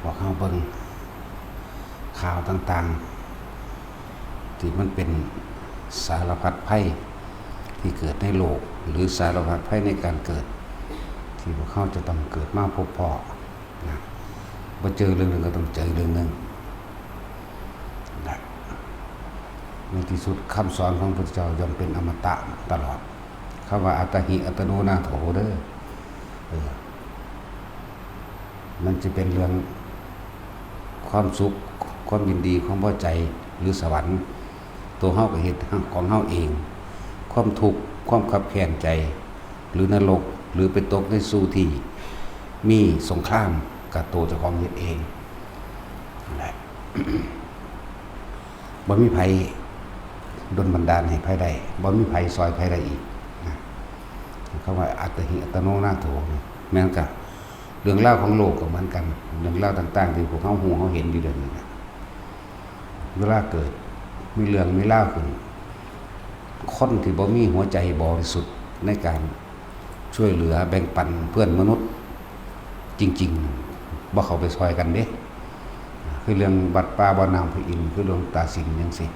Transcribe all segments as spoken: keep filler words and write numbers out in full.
บอกเฮาเบิ่งข่าวต่างๆ ที่มันเป็นสารพัดภัยที่เกิดในโลก หรือสารพัดภัยในการเกิด ที่พวกเฮาจะต้องเกิดมาพบพ้อนะ บ่เจอเรื่องหนึ่งก็ต้องเจอเรื่องหนึ่งนะ ในที่สุดคำสอนของพระพุทธเจ้าย่อมเป็นอมตะตลอด คำว่าอัตตาหิอัตโนนาโถเด้อ เออ มันจะเป็นเรื่องความสุข ความยินดี ความพอใจ หรือสวรรค์ ตัวเฮาก็เฮ็ดของเฮาเอง ความทุกข์ ความคับแค้นใจ หรือนรก หรือไปตกในสู่ที่มีสงคราม กับตัวเจ้าของเฮ็ดเองนั่นแหละ บ่มีไผดลบันดาลให้ไผได้ บ่มีไผซอยไผได้อีกนะ คำว่าอัตตาหิอัตโนนาโถนี่ แม่นกะเรื่องราวของโลกก็เหมือนกัน เรื่องราวต่างๆ ที่พวกเฮาฮู้เฮาเห็นอยู่เดี๋ยวนี้นะ เวลาเกิดมีเรื่องมีราวขึ้น คนที่บ่มีหัวใจบริสุทธิ์ในการช่วยเหลือแบ่งปันเพื่อนมนุษย์จริงๆ บ่เข้าไปซอยกันเด้ คือเรื่องวัดป่าบ่อน้ำพระอินทร์ คือหลวงตาสินจั่งซี้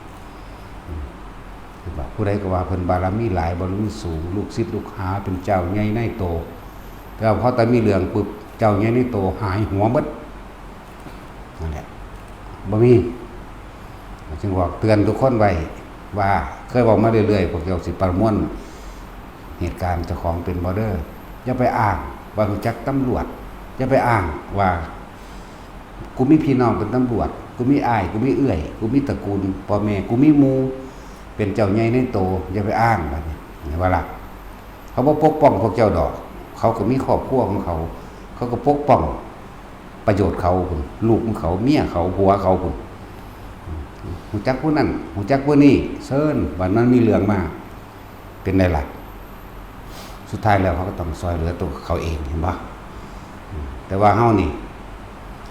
คือว่าผู้ใดก็ว่าเพิ่นบารมีหลาย บารมีสูง ลูกศิษย์ลูกหาเป็นเจ้าใหญ่นายโต แต่ว่าพอแต่มีเรื่องปุ๊บ เจ้าใหญ่นายโตหายหัวหมด นั่นแหละ บ่มี จึงบอกเตือนทุกคนไว้ว่า เคยบอกมาเรื่อยๆ พวกเจ้าสิประมวลเหตุการณ์เจ้าของเป็นบ่เด้อ อย่าไปอ้างว่ารู้จักตำรวจ อย่าไปอ้างว่า กูมีพี่น้องเป็นตำรวจ กูมีอ้าย กูมีเอื้อย กูมีตระกูล พ่อแม่ กูมีหมู่ เป็นเจ้าใหญ่ในโต อย่าไปอ้างบัดนี้ เห็นบ่ล่ะ เขาบ่ปกป้องพวกเจ้าดอก เขาก็มีครอบครัวของเขา เขาก็ปกป้องประโยชน์เขาพุ้น ลูกของเขา เมียเขา ผัวเขาพุ้น ฮู้จักผู้นั้น ฮู้จักผู้นี้ เซิน บัดมันมีเรื่องมา เป็นไดล่ะ สุดท้ายแล้วเขาก็ต้องซอยเหลือตัวเขาเอง เห็นบ่ แต่ว่าเฮานี่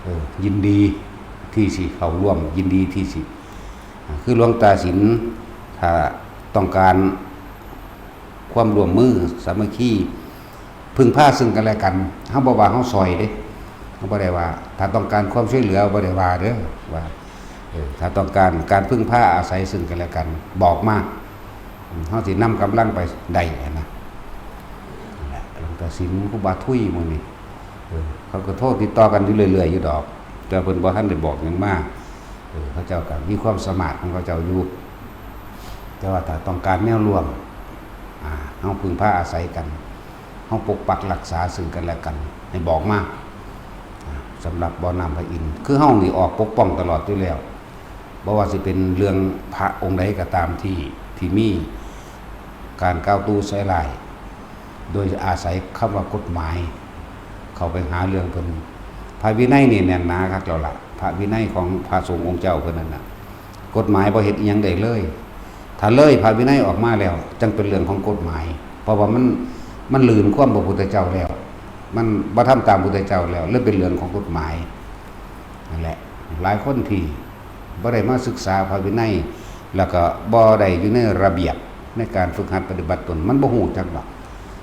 เออ ยินดีที่สิเข้าร่วม ยินดีที่สิ อ่า คือหลวงตาสิน ถ้าต้องการความร่วมมือสามัคคี พึ่งพาซึ่งกันและกัน เฮาบ่ว่าเฮาซอยเด้ เฮาบ่ได้ว่า ถ้าต้องการความช่วยเหลือ บ่ได้ว่าเด้อ ว่า เออ ถ้าต้องการการพึ่งพาอาศัยซึ่งกันและกัน บอกมา อืม เฮาสินำกำลังไปได้หั้นนะ นั่นแหละ หลวงตาสิน ครูบาทุยหมู่นี้ เออ เขาก็โทรติดต่อกันอยู่เรื่อยๆ อยู่ดอก แต่เพิ่นบ่ทันได้บอกหยังมา เออ เขาเจ้าก็มีความสามารถของเขาเจ้าอยู่ แต่ว่าถ้าต้องการแนวร่วม อ่า เฮาพึ่งพาอาศัยกัน เฮาปกปักรักษาซึ่งกันและกัน ให้บอกมา อ่า สำหรับบ่อน้ำพระอินทร์ คือเฮานี่ออกปกป้องตลอดอยู่แล้ว บ่ว่าสิเป็นเรื่องพระองค์ใดก็ตามที่ ที่มีการกล่าวตู่ใส่ร้าย โดยอาศัยคำว่ากฎหมาย เข้าไปหาเรื่องเพิ่น พระวินัยนี่แน่นหนาคักแล้วล่ะ พระวินัยของพระสงฆ์องค์เจ้าเพิ่นนั่นน่ะ กฎหมายบ่เฮ็ดอิหยังได้เลย ถ้าเลยพระวินัยออกมาแล้ว จั่งเป็นเรื่องของกฎหมาย เพราะว่ามัน มันลื่นความพระพุทธเจ้าแล้ว มันบ่ทำตามพุทธเจ้าแล้ว เลยเป็นเรื่องของกฎหมาย นั่นแหละ หลายคนที่บ่ได้มาศึกษาพระวินัย แล้วก็บ่ได้อยู่ในระเบียบในการฝึกหัดปฏิบัติตน มันบ่ฮู้จักดอก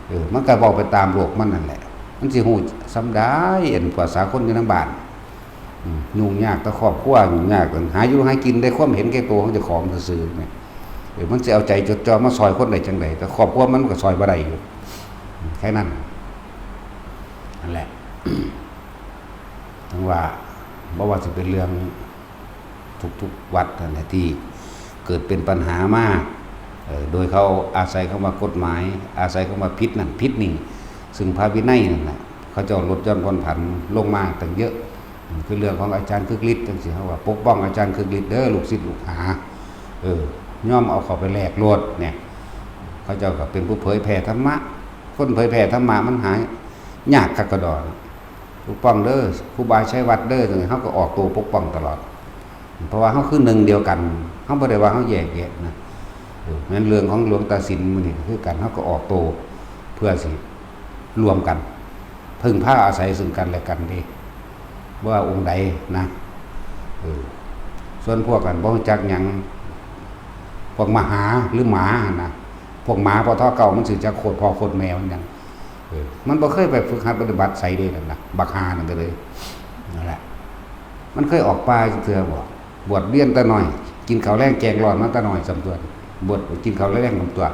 เออ มันก็เว้าไปตามโลกมันนั่นแหละ มันสิฮู้ส่ำใด อันภาษาคนอยู่ในบ้าน อืม ยุ่งยากแต่ครอบครัว ยุ่งยากหาอยู่หากิน ได้ความเห็นแก่ตัวของเจ้าของซื่อๆ แหม เออ มันสิเอาใจจดจ่อมาซอยคนได้จั่งใด แต่ครอบครัวมันก็ซอยบ่ได้อยู่ แค่นั้น นั่นแหละ ถึงว่า บ่ว่าสิเป็นเรื่องทุกๆวัดนั่นแหละ ที่เกิดเป็นปัญหามา เอ่อ โดยเขาอาศัยคำว่ากฎหมาย อาศัยคำว่าผิดนั่นผิดนี่ ซึ่งพระวินัยนั่นน่ะ เขาเจ้าลดหย่อนผ่อนผันลงมาตั้งเยอะ อืม คือเรื่องของอาจารย์คึกฤทธิ์จั่งซี้ เขาว่าปกป้องอาจารย์คึกฤทธิ์เด้อ ลูกศิษย์ลูกหา เออ ยอมเอาเข้าไปแลกโลดเนี่ย เขาเจ้าก็เป็นผู้เผยแผ่ธรรมะ คนเผยแผ่ธรรมะมันหายากคักกะดอ ปกป้องเด้อ ครูบาชัยวัฒน์เด้อ เฮาก็ออกตัวปกป้องตลอด เพราะว่าเฮาคือหนึ่งเดียวกัน เฮาบ่ได้ว่าเฮาแยกแยะนะ เออ แม่นเรื่องของหลวงตาสินมื้อนี้ก็คือกัน เฮาก็ออกตัวเพื่อสิรวมกัน พึ่งพาอาศัยซึ่งกันและกันเด้ บ่ว่าองค์ใดนะ เออ ส่วนพวกกันบ่รู้จักหยัง พวกมหาหรือหมาหั่นนะ พวกหมา พ.ท. เก้า มันสิจักโคตรพ่อโคตรแม่มันหยัง เออ มันบ่เคยไปฝึกหัดปฏิบัติไสเด้นั่นน่ะ บักห่านั่นก็เลย นั่นแหละ มันเคยออกป่าจักเทื่อบ่ บวชเรียนแต่น้อย กินข้าวแลงแกงร้อนมาแต่น้อยส่ำตั๊ว บวชกินข้าวแลงส่ำตั๊ว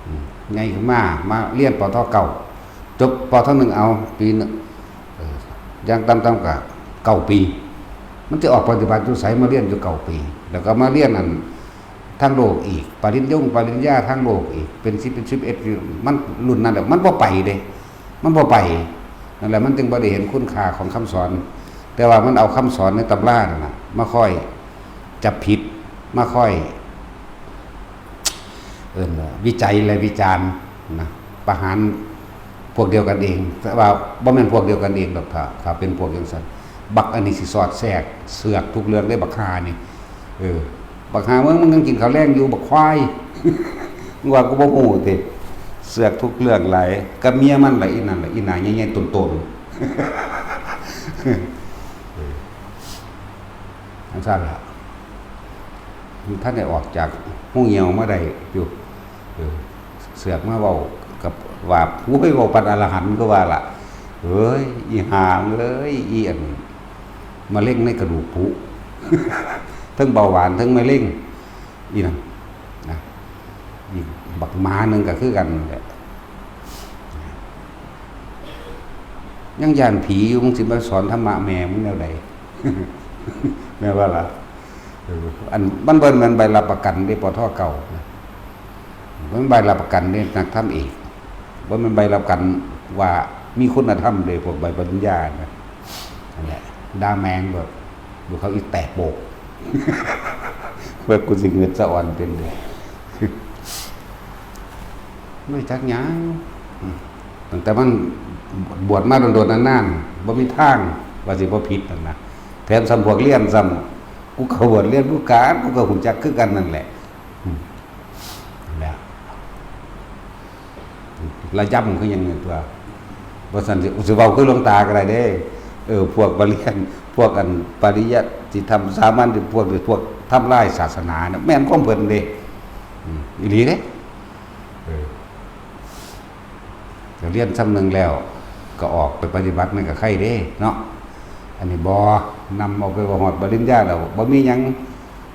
อืม ใหญ่ขึ้นมา มาเรียน ป.ท. เก้า จบ ป.ท. หนึ่ง เอา ปีหนึ่ง เออ อย่างต่ำๆ ก็เก้าปี มันสิออกปฏิบัติอยู่ไส มาเรียนอยู่เก้าปี แล้วก็มาเรียนอันทางโลกอีก ปริญญงปริญญาทางโลกอีก เป็นสิบ เป็นสิบเอ็ดอยู่ มันรุ่นนั้นแหละ มันบ่ไปเด้ มันบ่ไป นั่นแหละ มันจึงบ่ได้เห็นคุณค่าของคำสอน แต่ว่ามันเอาคำสอนในตำรานั่นน่ะ มาค่อยจับผิด มาค่อย เอิ้นว่าวิจัยและวิจารณ์นะ ประหารพวกเดียวกันเอง แต่ว่าบ่แม่นพวกเดียวกันเองดอก ถ้า ถ้าเป็นพวกจั่งซั้น บักอันนี้สิสอดแทรกเสือกทุกเรื่องเด้ บักห่านี่ เออ บักห่ามึง มึงยังกินข้าวแลงอยู่ บักควาย มึงว่ากูบ่ฮู้ติ เสือกทุกเรื่องหลาย กับเมียมันล่ะ อีนั่นล่ะ อีหน้าใหญ่ๆ โตนๆ เออ จั่งซั้นล่ะ มันทันได้ออกจากฮูเหี่ยวมาได้อยู่ เออ เสือกมาเว้ากับว่า โอ้ย เว้าปานอรหันต์ก็ว่าล่ะ เอ้ย อีห่าเอ้ย อีอันมะเร็งในกระดูกผุ ทั้งเบาหวาน ทั้งมะเร็ง อีนั่นนะ อีกบักหมาหนึ่งก็คือกันนั่นแหละ ยังย้านผีอยู่ มึงสิมาสอนธรรมะแม่มึงแนวใด แม่นบ่ล่ะ เออ อัน มันบ่แม่นใบรับประกันเด้ ป.ท. เก้า นะ มันใบรับประกันเด้ นักธรรมเอก บ่แม่นใบรับประกันว่ามีคุณธรรมเด้ พวกใบปริญญานะ นั่นแหละ ด่าแม่งแบบ ดูเขาอีแตกโบก แบบกูสิเงินสะอ่อนเป็นเด้ ไม่จักหยัง อืม ตั้งแต่มันบวชมาโดนๆ นานๆ บ่มีทางว่าสิบ่ผิดนั่นนะ แถมซ้ำพวกเรียนซ้ำ กูก็บวชเรียนคือกัน กูก็ฮู้จักคือกันนั่นแหละ อืม นั่นแหละ ระยำคือหยังนี่ตั๊ว บ่ซั้นสิ สิเว้าคือหลวงตาก็ได้เด้ เออ พวกบ่เรียน พวกอันปริยัติธรรมสามัญ พวก พวกทำลายศาสนาน่ะ แม่นความเพิ่นเด้ อืม อีหลีเด้ เออ ก็เรียนส่ำหนึ่งแล้ว ก็ออกไปปฏิบัติมันก็ไคเด้เนาะ อันนี้บ่ นำเอาไปบ่ฮอดปริญญาแล้ว บ่มีหยัง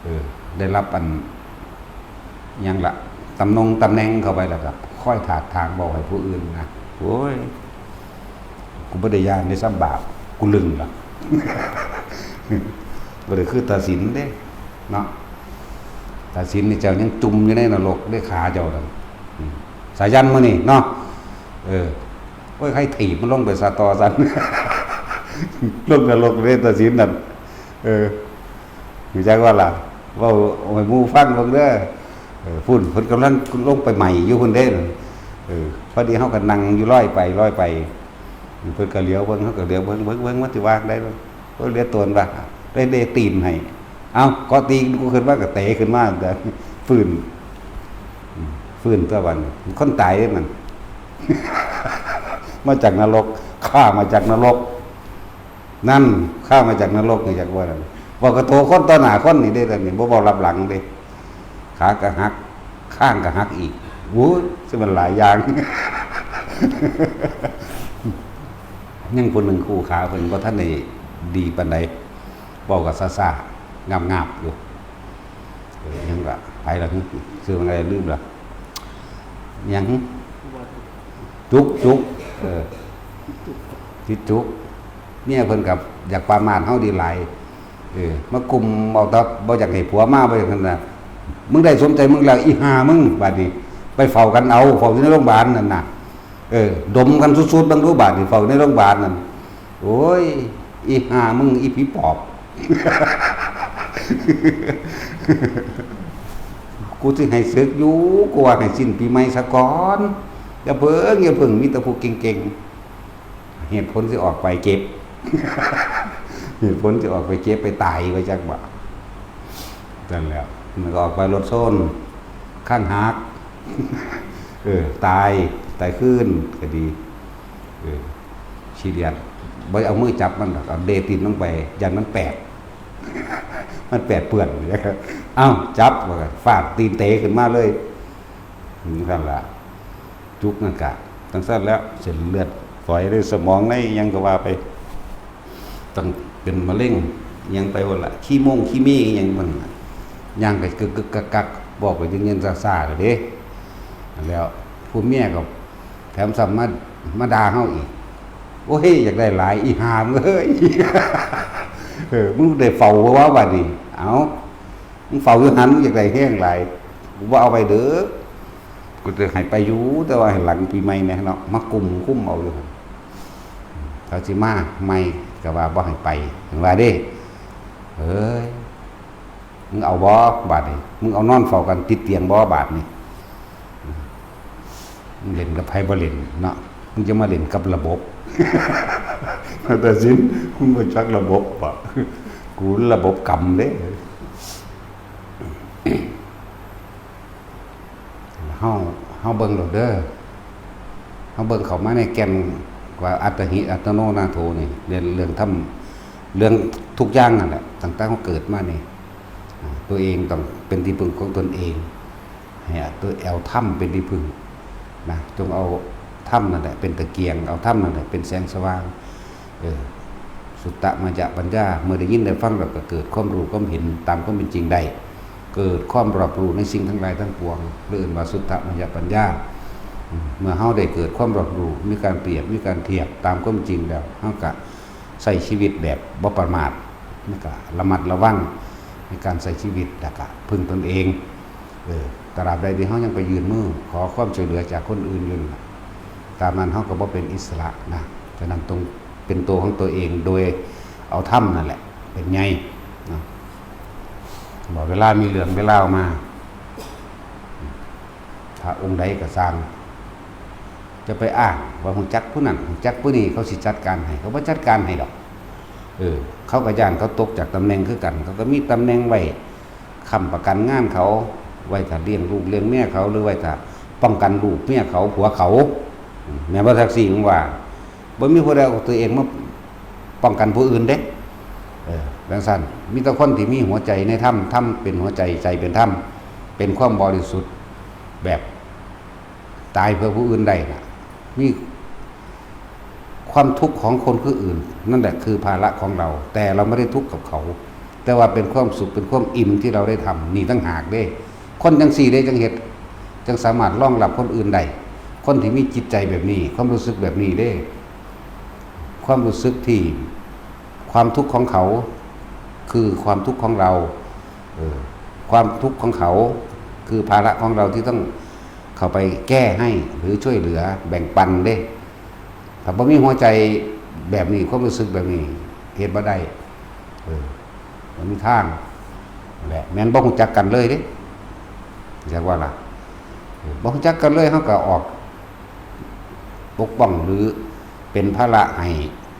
เออ ได้รับอัน หยังล่ะ ตำนงตำแหน่งเข้าไปแล้วก็คอยถากถางเว้าให้ผู้อื่นนะ โอ้ย กูบ่ได้ย้านเด้ ซ้ำบาป กูลึงล่ะ บ่ได้คือตาสินเด้ เนาะ ตาสินนี่เจ้ายังจุ่มอยู่ในนรกเด้ ขาเจ้านั่น อืม สายันมื้อนี้เนาะ เออ โอ้ย ใครถีบมันลงไปซะต่อซั่น ลงนรกเด้ ตาสินนั่น เออ รู้จักว่าล่ะ เว้าให้หมู่ฟังเบิ่งเด้อ เออ พุ้น เพิ่นกำลังลงไปใหม่อยู่พุ้นเด้ เออ พอดีเฮาก็นั่งอยู่ลอยไปลอยไป เพิ่นก็เหลียวเบิ่ง เฮาก็เหลียวเบิ่ง เบิ่ง เบิ่ง มันสิว่าจั่งใด๋ เบิ่ง เบิ่งเหลียวโตนว่า ได้ ได้ตีนให้ เอ้า เกาะตีนกูขึ้นมาก็เตะขึ้นมา ฟื้น อืม ฟื้นตั๊วบัดนี้ คนตายเด้มัน มาจากนรก ข้ามาจากนรก นั่น ข้ามาจากนรกนี่ จักว่านั่น เว้ากะโตคนต่อหน้าคนนี่เด้ อันนี้บ่เว้าลับหลังเด้ ขากะหัก ข้างกะหักอีก โอ้ย ซึ่งมันหลายอย่าง ยังผู้หนึ่งคู่ขาเพิ่นบ่ทันได้ดีปานใด เว้ากะซ่าๆ งาบๆ อยู่ เออ ยังกะ ไผล่ะ ชื่อว่าไง ลืมละ ยัง จุก จุก เออ ติดจุก เมียเพิ่นกะอยากปรามาสเฮาดีหลาย เออ มากุมเอา แต่บ่อยากให้ผัวมา บ่อยากนั่นน่ะ มึงได้สมใจมึงแล้ว อีห่ามึง บัดนี้ ไปเฝ้ากันเอา เฝ้าอยู่ในโรงพยาบาลนั่นน่ะ เออ ดมกันสุดๆ เบิ่งดู บาดนี้ เฝ้าในโรงพยาบาลนั่น โอ้ย อีห่ามึง อีผีปอบ กูสิให้เสิกอยู่ กูว่าให้สิ้นปีใหม่ซะก่อน อย่าเพิ่ง อย่าเพิ่ง มีแต่ผู้เก่งๆ เหตุผลสิออกไปเก็บ เหตุผลสิออกไปเก็บไปตาย ว่าจักบ่ นั่นแหละ มันก็ออกไปรถชน ข้างหัก เออ ตาย ตายคืน ก็ดี เออ ขี้เดียด บ่เอามือจับมันดอก เอาเดตีนลงไป ย่านมันแปด มันแปดเปื้อน เอ้า จับ ว่ากัน ฟาดตีนเตะขึ้นมาเลย อืม นั่นล่ะ จุกนั่นกะ จั่งซั้นแล้ว เส้นเลือดฝอยในสมองในหยังก็ว่าไป ต้องเป็นมะเร็ง หยังไปบ่ล่ะ ขี้โมงขี้เมงหยังมันน่ะ ย่างไปกึกๆ กักๆ บอกไปเย็นๆ ซ่าๆ เลยเด้ แล้วผู้เมียก็แถมซ้ำมา มาด่าเฮาอีก โอ้ย อยากได้หลาย อีห่ามึงเอ้ย เออ มึงได้เฝ้าบ่วะบัดนี้ เอ้า มึงเฝ้าอยู่หั่น มึงอยากได้แฮงหลาย กูบ่เอาไปเด้อ กูจะให้ไปอยู่ แต่ว่าให้หลังปีใหม่แหน่เนาะ มากุมคุมเอาอยู่หั่น เขาสิมาใหม่ก็ว่าบ่ให้ไป เห็นว่าเด้ เอ้ย มึงเอาบ่บาดนี้ มึงเอานอนเฝ้ากันติดเตียงบ่บาดนี้ มึงเล่นกับไผบ่เล่นเนาะ มึงจะมาเล่นกับระบบ แต่สิน มึงบ่จักระบบบ่ กูระบบกรรมเด้ เฮา เฮาเบิ่งโลดเด้อ เฮาเบิ่งเข้ามาในแก่นว่าอัตตหิอัตโนนาโถนี่ เรื่อง เรื่องธรรม เรื่องทุกอย่างนั่นแหละ ตั้งแต่เฮาเกิดมานี่ อ่า ตัวเองต้องเป็นที่พึ่งของตนเอง ให้ตัว เอาธรรมเป็นที่พึ่งนะ จงเอาธรรมนั่นแหละเป็นตะเกียง เอาธรรมนั่นแหละเป็นแสงสว่าง เออ สุตตะมายะปัญญา เมื่อได้ยินได้ฟังแล้วก็เกิดความรู้ความเห็นตามความเป็นจริงได้ เกิดความรอบรู้ในสิ่งทั้งหลายทั้งปวง เรียกว่าสุตตะมายะปัญญา อืม เมื่อเฮาได้เกิดความรอบรู้ มีการเปรียบ มีการเทียบตามความจริงแล้ว เฮาก็ใช้ชีวิตแบบบ่ประมาท แล้วก็ระมัดระวังในการใช้ชีวิต แล้วก็พึ่งตนเอง เออ ตราบใดที่เฮายังไปยื่นมือขอความช่วยเหลือจากคนอื่นอยู่นั่นน่ะ ตามนั้นเฮาก็บ่เป็นอิสระนะ ฉะนั้นต้องเป็นตัวของตัวเองโดยเอาธรรมนั่นแหละ เป็นใหญ่นะ บอกเวลามีเรื่องเวลามา พระองค์ใดก็ซ่าง จะไปอ้างว่าฮู้จักผู้นั้น ฮู้จักผู้นี้ เขาสิจัดการให้ เขาบ่จัดการให้ดอก เออ เขาก็ย้านเขาตกจากตำแหน่งคือกัน เขาก็มีตำแหน่งไว้ ค้ำประกันงานเขา ไว้ถ้าเลี้ยงลูกเลี้ยงเมียเขา หรือไว้ถ้าป้องกันลูกเมียเขา ผัวเขา อืม แม่นบ่ แท็กซี่ มึงว่า บ่มีผู้ใดเอาตัวเองมาป้องกันผู้อื่นเด้ เออ จั่งซั้น มีแต่คนที่มีหัวใจในธรรม ธรรมเป็นหัวใจ ใจเป็นธรรม เป็นความบริสุทธิ์แบบตายเพื่อผู้อื่นได้น่ะ มีความทุกข์ของคนผู้อื่น นั่นแหละคือภาระของเรา แต่เราไม่ได้ทุกข์กับเขา แต่ว่าเป็นความสุข เป็นความอิ่มที่เราได้ทำ นี่ต่างหากเด้ คนจั่งซี้เด้จั่งเฮ็ด จั่งสามารถรองรับคนอื่นได้ คนที่มีจิตใจแบบนี้ ความรู้สึกแบบนี้เด้ ความรู้สึกที่ ความทุกข์ของเขา คือความทุกข์ของเรา เออ ความทุกข์ของเขา คือภาระของเราที่ต้องเข้าไปแก้ให้ หรือช่วยเหลือแบ่งปันเด้ ถ้าบ่มีหัวใจแบบนี้ ความรู้สึกแบบนี้ เฮ็ดบ่ได้ เออ บ่มีทาง นั่นแหละ แม่นบ่ฮู้จักกันเลยเด้ จักว่าล่ะ เออ บ่ฮู้จักกันเลย เฮาก็ออก ปกป้องหรือเป็นภาระให้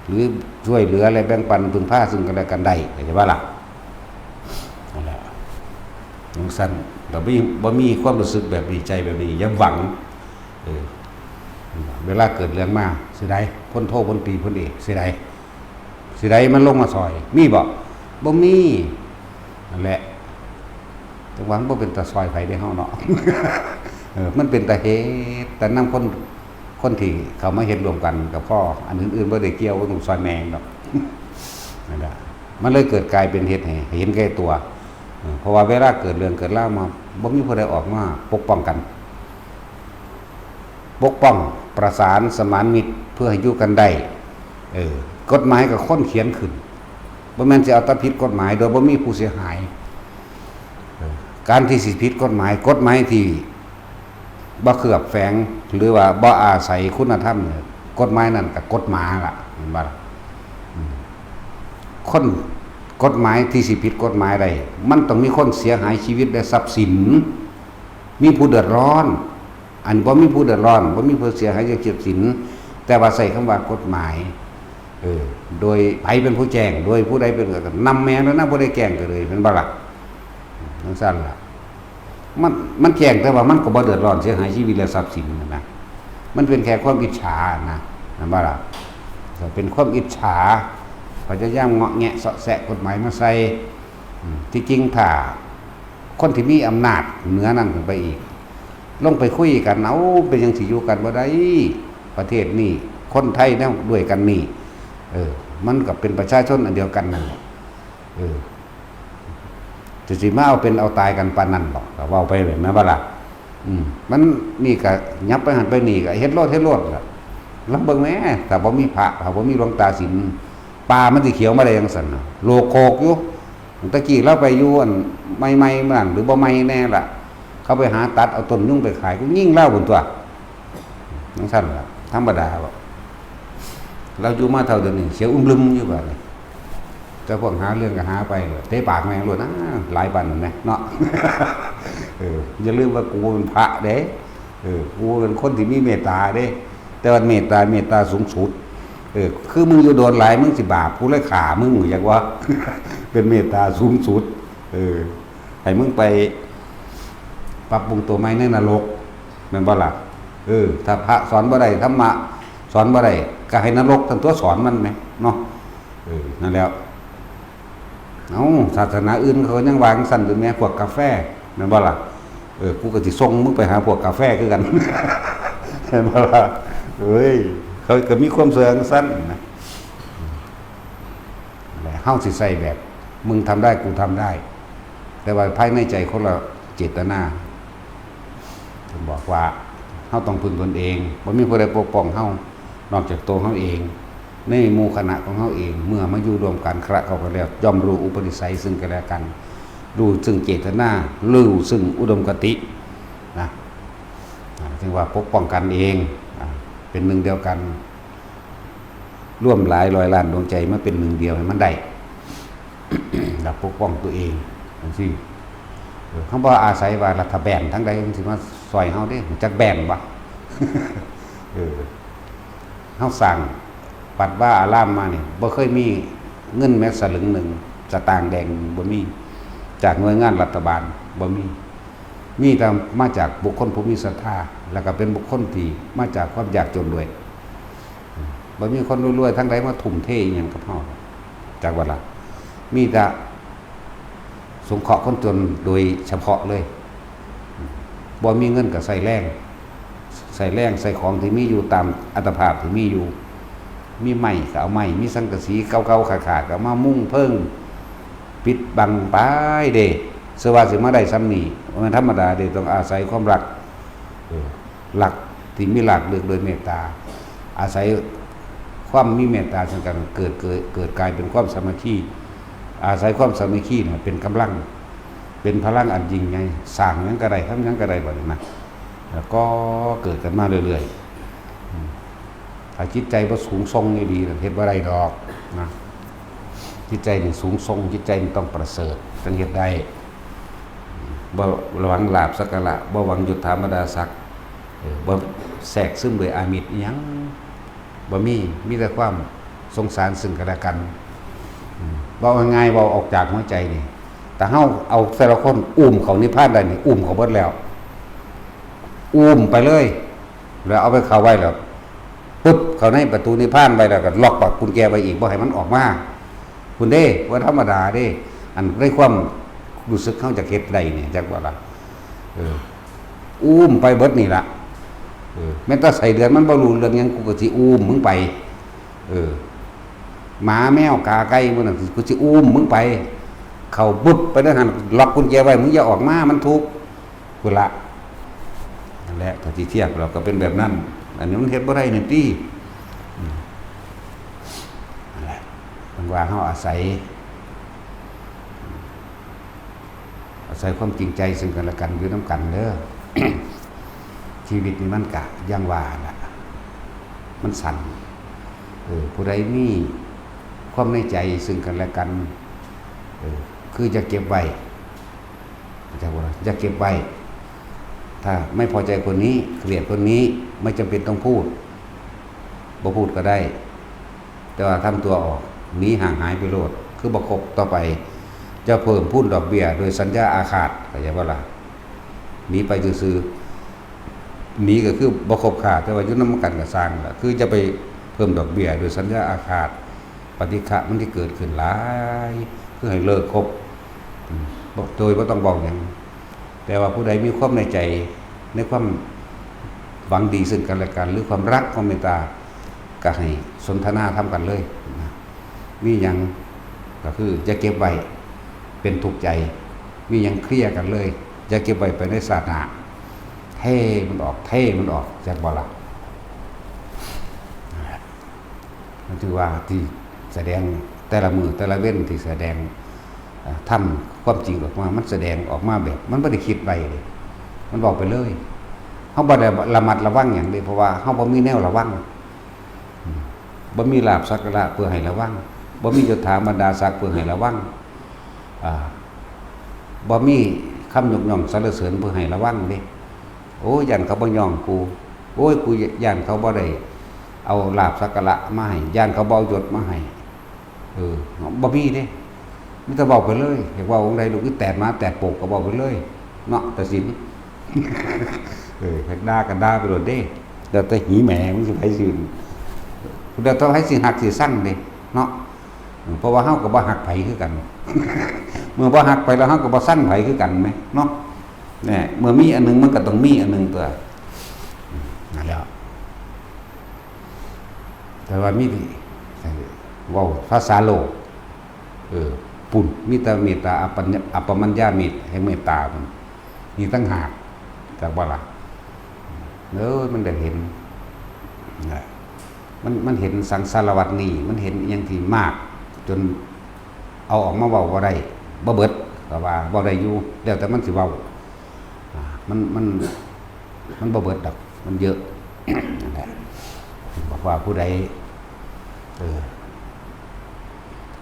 หรือช่วยเหลือและแบ่งปันพึ่งพาซึ่งกันและกันได้ เข้าใจบ่ล่ะ นั่นแหละ จั่งซั้น ถ้าบ่มี บ่มีความรู้สึกแบบนี้ ใจแบบนี้ อย่าหวัง เออ เวลาเกิดเรื่องมา สิได้ พลโท พลตรี พลเอก สิได้ สิได้มันลงมาซ่อย มีบ่ บ่มี นั่นแหละ จั่งว่ามันบ่เป็นตาซ่อยไผเด้เฮาเนาะ เออ มันเป็นตาเฮ็ด แต่นำคน คนที่เข้ามาเฮ็ดร่วมกันก็พอ อันอื่นๆบ่ได้เกี่ยว บ่ต้องซ่อยแม่งดอก นั่นแหละ มันเลยเกิดกลายเป็นเฮ็ดให้เห็นแก่ตัว เออ เพราะว่าเวลาเกิดเรื่องเกิดราวมา บ่มีผู้ใดออกมาปกป้องกัน ปกป้อง ประสาน สมานมิตร เพื่อให้อยู่กันได้ เออ กฎหมายก็คนเขียนขึ้น บ่แม่นสิเอาแต่ผิดกฎหมาย โดยบ่มีผู้เสียหาย เออ การที่สิผิดกฎหมาย กฎหมายที่บ่เคลือบแฝง หรือว่าบ่อาศัยคุณธรรมเนี่ย กฎหมายนั่นก็กฎหมาล่ะ เห็นบ่ล่ะ อืม คน กฎหมายที่สิผิดกฎหมายได้ มันต้องมีคนเสียหายชีวิตและทรัพย์สิน มีผู้เดือดร้อน อันบ่มีผู้เดือดร้อน บ่มีผู้เสียหายจากทรัพย์สิน แต่ว่าใช้คำว่ากฎหมาย เออ โดยไผเป็นผู้แจ้ง โดยผู้ใดเป็น นำแม่นแล้วนะ ผู้ใดแจ้งก็เลย แม่นบ่ล่ะ จั่งซั้นล่ะ มัน มันแจ้งแต่ว่ามันก็บ่เดือดร้อนเสียหายชีวิตและทรัพย์สินนะ มันเป็นแค่ความอิจฉานะ แม่นบ่ล่ะ ก็เป็นความอิจฉา พยายามเงาะแงะเซาะแซะกฎหมายมาใส่ อืม ที่จริงถ้า คนที่มีอำนาจเหนือนั้นขึ้นไปอีก ลงไปคุยกัน เอ้า เป็นหยังสิอยู่กันบ่ได้ ประเทศนี้ คนไทยแนวด้วยกันนี่ เออ มันก็เป็นประชาชนอันเดียวกันนั่นแหละ เออ จะสิมาเอาเป็นเอาตายกันปานนั้นบ่ ก็เว้าไปแบบนั้นบ่ล่ะ อืม มันนี่ก็ยับไปหั่นไปนี่ก็เฮ็ดโลดเฮ็ดโลดล่ะ ลองเบิ่งแหม ถ้าบ่มีพระ ถ้าบ่มีหลวงตาสิน ป่ามันสิเขียวมาได้จั่งซั่นน่ะ โลกโคกอยู่ ตะกี้ลาวไปอยู่อันใหม่ๆนั่น หรือบ่ใหม่แน่ล่ะ เขาไปหาตัดเอาต้นยุงไปขาย กูยิงลาวพุ้นตั๊ว จั่งซั่นล่ะ ธรรมดาบ่ ลาวอยู่มาเท่าเดี๋ยวนี้ เขียวอึมลึมอยู่บาดนี้ แต่พวกหาเรื่องก็หาไป เตะปากแม่งโลดนะ หลายปานนั้นนะ เนาะ เออ อย่าลืมว่ากูเป็นพระเด้ เออ กูเป็นคนที่มีเมตตาเด้ แต่ว่าเมตตา เมตตาสูงสุด เออ คือมึงอยู่โดนหลาย มึงสิบาป กูเลยฆ่ามึง อยากว่า เป็นเมตตาสูงสุด เออ ให้มึงไปปรับปรุงตัวใหม่ในนรก แม่นบ่ล่ะ เออ ถ้าพระสอนบ่ได้ ธรรมะสอนบ่ได้ ก็ให้นรกตันตั๊วสอนมันแหม เนาะ เออ นั่นแหล้ว เอ้า ศาสนาอื่นเขายังว่าจั่งซั่นอยู่แหม พวกกาแฟ แม่นบ่ล่ะ เออ กูก็สิส่งมึงไปหาพวกกาแฟคือกัน แม่นบ่ล่ะ เอ้ย เขาก็มีความเชื่อจั่งซั่นนะ และเฮาสิใส่แบบ มึงทำได้ กูทำได้ แต่ว่าภายในใจคนละเจตนา เพิ่นบอกว่า เฮาต้องพึ่งตนเอง บ่มีผู้ใดปกป้องเฮา นอกจากตัวเฮาเอง ในหมู่คณะของเฮาเอง เมื่อมาอยู่ร่วมกันคละเข้ากันแล้ว ย่อมรู้อุปนิสัยซึ่งกันและกัน รู้ซึ่งเจตนา รู้ซึ่งอุดมคติ นะ อ่า จึงว่าปกป้องกันเอง อ่า เป็นหนึ่งเดียวกัน รวมหลายร้อยล้านดวงใจมาเป็นหนึ่งเดียวให้มันได้ แล้วปกป้องตัวเองจั่งซี้ เออ เฮาบ่อาศัยว่ารัฐแบนทางใดมันสิมาซ่อยเฮาเด้ รู้จักแบนบ่ เออ เฮาสร้างวัดวาอารามมานี่ บ่เคยมีเงินแม้สลึงหนึ่ง สตางค์แดงบ่มี จากหน่วยงานรัฐบาล บ่มี มีแต่มาจากบุคคลผู้มีศรัทธา แล้วก็เป็นบุคคลที่มาจากความยากจนด้วย บ่มีคนรวยๆทางใดมาทุ่มเทอิหยังกับเฮา จักว่าล่ะ มีแต่สงเคราะห์คนจนโดยเฉพาะเลย บ่มีเงินก็ใช้แรง ใช้แรง ใช้ของที่มีอยู่ตามอัตภาพที่มีอยู่ มีไม้ก็เอาไม้ มีสังกะสีเก่าๆขาดๆก็เอามามุงเพิง ปิดบังไปเด้ เชื่อว่าสิมาได้ส่ำนี้ บ่แม่นธรรมดาเด้ ต้องอาศัยความรัก เออ รักที่มีรากลึกโดยเมตตา อาศัยความมีเมตตาซึ่งกัน เกิด เกิด เกิดกลายเป็นความสามัคคี อาศัยความสามัคคีเนี่ยเป็นกำลัง เป็นพลังอันยิ่งใหญ่ สร้างหยังก็ได้ ทำหยังก็ได้บัดนี้นะ แล้วก็เกิดกันมาเรื่อยๆ อืม ถ้าจิตใจบ่สูงส่งอีหลีน่ะ เฮ็ดบ่ได้ดอกนะ จิตใจนี่สูงส่ง จิตใจนี่ต้องประเสริฐ จั่งเฮ็ดได้ บ่หวังลาภสักการะ บ่หวังยศถาบรรดาศักดิ์ เออ บ่แทรกซึมด้วยอามิสอิหยัง บ่มี มีแต่ความสงสารซึ่งกันและกัน อืม เว้าง่ายๆ เว้าออกจากหัวใจนี่ ถ้าเฮาเอาแต่ละคนอุ้มเข้านิพพานได้นี่ อุ้มเข้าเบิดแล้ว อุ้มไปเลย แล้วเอาไปเข้าไว้แล้ว ปึ๊บ เข้าในประตูนิพพานไว้แล้วก็ล็อกปากกุญแจไว้อีก บ่ให้มันออกมา พุ้นเด้ บ่ธรรมดาเด้ อันในความรู้สึกเฮาจักเฮ็ดได้นี่ จักว่าล่ะ เออ อุ้มไปเบิดนี่ล่ะ เออ แม้แต่ไส้เดือนมันบ่รู้เรื่องหยัง กูก็สิอุ้มมึงไป เออ หมาแมวกาไก่หมู่นั่น กูสิอุ้มมึงไป เข้าบึบไปในหั่น ล็อกกุญแจไว้ มึงอย่าออกมา มันทุกข์ พุ้นละ นั่นแหละ ถ้าสิเทียบเราก็เป็นแบบนั้น อันนี้มันเฮ็ดบ่ได้นี่ติ อืม นั่นแหละ เพิ่นว่าเฮาอาศัย อาศัยความจริงใจซึ่งกันและกันอยู่นำกันเด้อ ชีวิตนี่มันกะอย่างว่าล่ะ มันสั้น เออ ผู้ใดมีความในใจซึ่งกันและกัน เออ คืออย่าเก็บไว้ เข้าใจบ่ล่ะ อย่าเก็บไว้ ถ้าไม่พอใจคนนี้ เกลียดคนนี้ ไม่จำเป็นต้องพูด บ่พูดก็ได้ แต่ว่าทำตัวออก หนีห่างหายไปโลด คือบ่คบต่อไป จะเพิ่มพูนดอกเบี้ยโดยสัญญาอาฆาต เข้าใจบ่ล่ะ หนีไปซื่อๆ หนีก็คือบ่คบค้า แต่ว่าอยู่นำกันก็ซ่างล่ะ คือจะไปเพิ่มดอกเบี้ยโดยสัญญาอาฆาต ปฏิฆะมันสิเกิดขึ้นหลาย คือให้เลิกคบ อืม บ่ โดยบ่ต้องเว้าหยัง แต่ว่าผู้ใดมีความในใจ ในความหวังดีซึ่งกันและกัน หรือความรัก ความเมตตา ก็ให้สนทนาธรรมกันเลยนะ มีหยัง ก็คืออย่าเก็บไว้เป็นทุกข์ใจ มีหยังเคลียร์กันเลย อย่าเก็บไว้ไปในชาติหน้า เทมันออก เทมันออก จักบ่ล่ะ นั่นแหละ มันถือว่าที่แสดงแต่ละมื้อแต่ละเว็นที่แสดง เอ่อ ทำความจริงออกมา มันแสดงออกมาแบบ มันบ่ได้คิดไว้เด้ มันบอกไปเลย เฮาบ่ได้ระมัดระวังหยังเด้ เพราะว่าเฮาบ่มีแนวระวัง อืม บ่มีลาภสักการะเพื่อให้ระวัง บ่มียศถาบรรดาศักดิ์เพื่อให้ระวัง อ่า บ่มีคำยกย่องสรรเสริญเพื่อให้ระวังเด้ โอ้ย ย้านเขาบ่ย่องกู โอ้ย กูย้านเขาบ่ได้เอาลาภสักการะมาให้ ย้านเขาบ่เอายศมาให้ เออ บ่มีเด้ มีแต่เว้าไปเลย อยากเว้าองค์ใดลูกอีแตนหมาแตกโปกก็เว้าไปเลย เนาะ ตาสิน เออ อยากด่าก็ด่าไปโลดเด้ แล้วแต่หีแหมมันสิไผสิ แล้วแต่ไผสิฮักสิซังเด้ เนาะ เพราะว่าเฮาก็บ่ฮักไผคือกัน เมื่อบ่ฮักไผแล้วเฮาก็บ่ซังไผคือกันแหม เนาะ เนี่ย เมื่อมีอันหนึ่งมันก็ต้องมีอันหนึ่งตัว นั่นแหละ แต่ว่ามีที่ เว้าภาษาโลก เออ ปุ้น มีแต่เมตตา อัปปะมัญญา อัปปมัญญาเมต แห่งเมตตามัน นี่ต่างหาก จักบ่ล่ะ เออ มันได้เห็น นะ มัน มันเห็นสังสารวัฏนี่ มันเห็นอิหยังที่มาก จนเอาออกมาเว้าบ่ได้ บ่เบิด ก็ว่าเว้าได้อยู่ แล้วแต่มันสิเว้า อ่า มัน มัน มันบ่เบิดดอก มันเยอะ นั่นแหละ บอกว่าผู้ใด เออ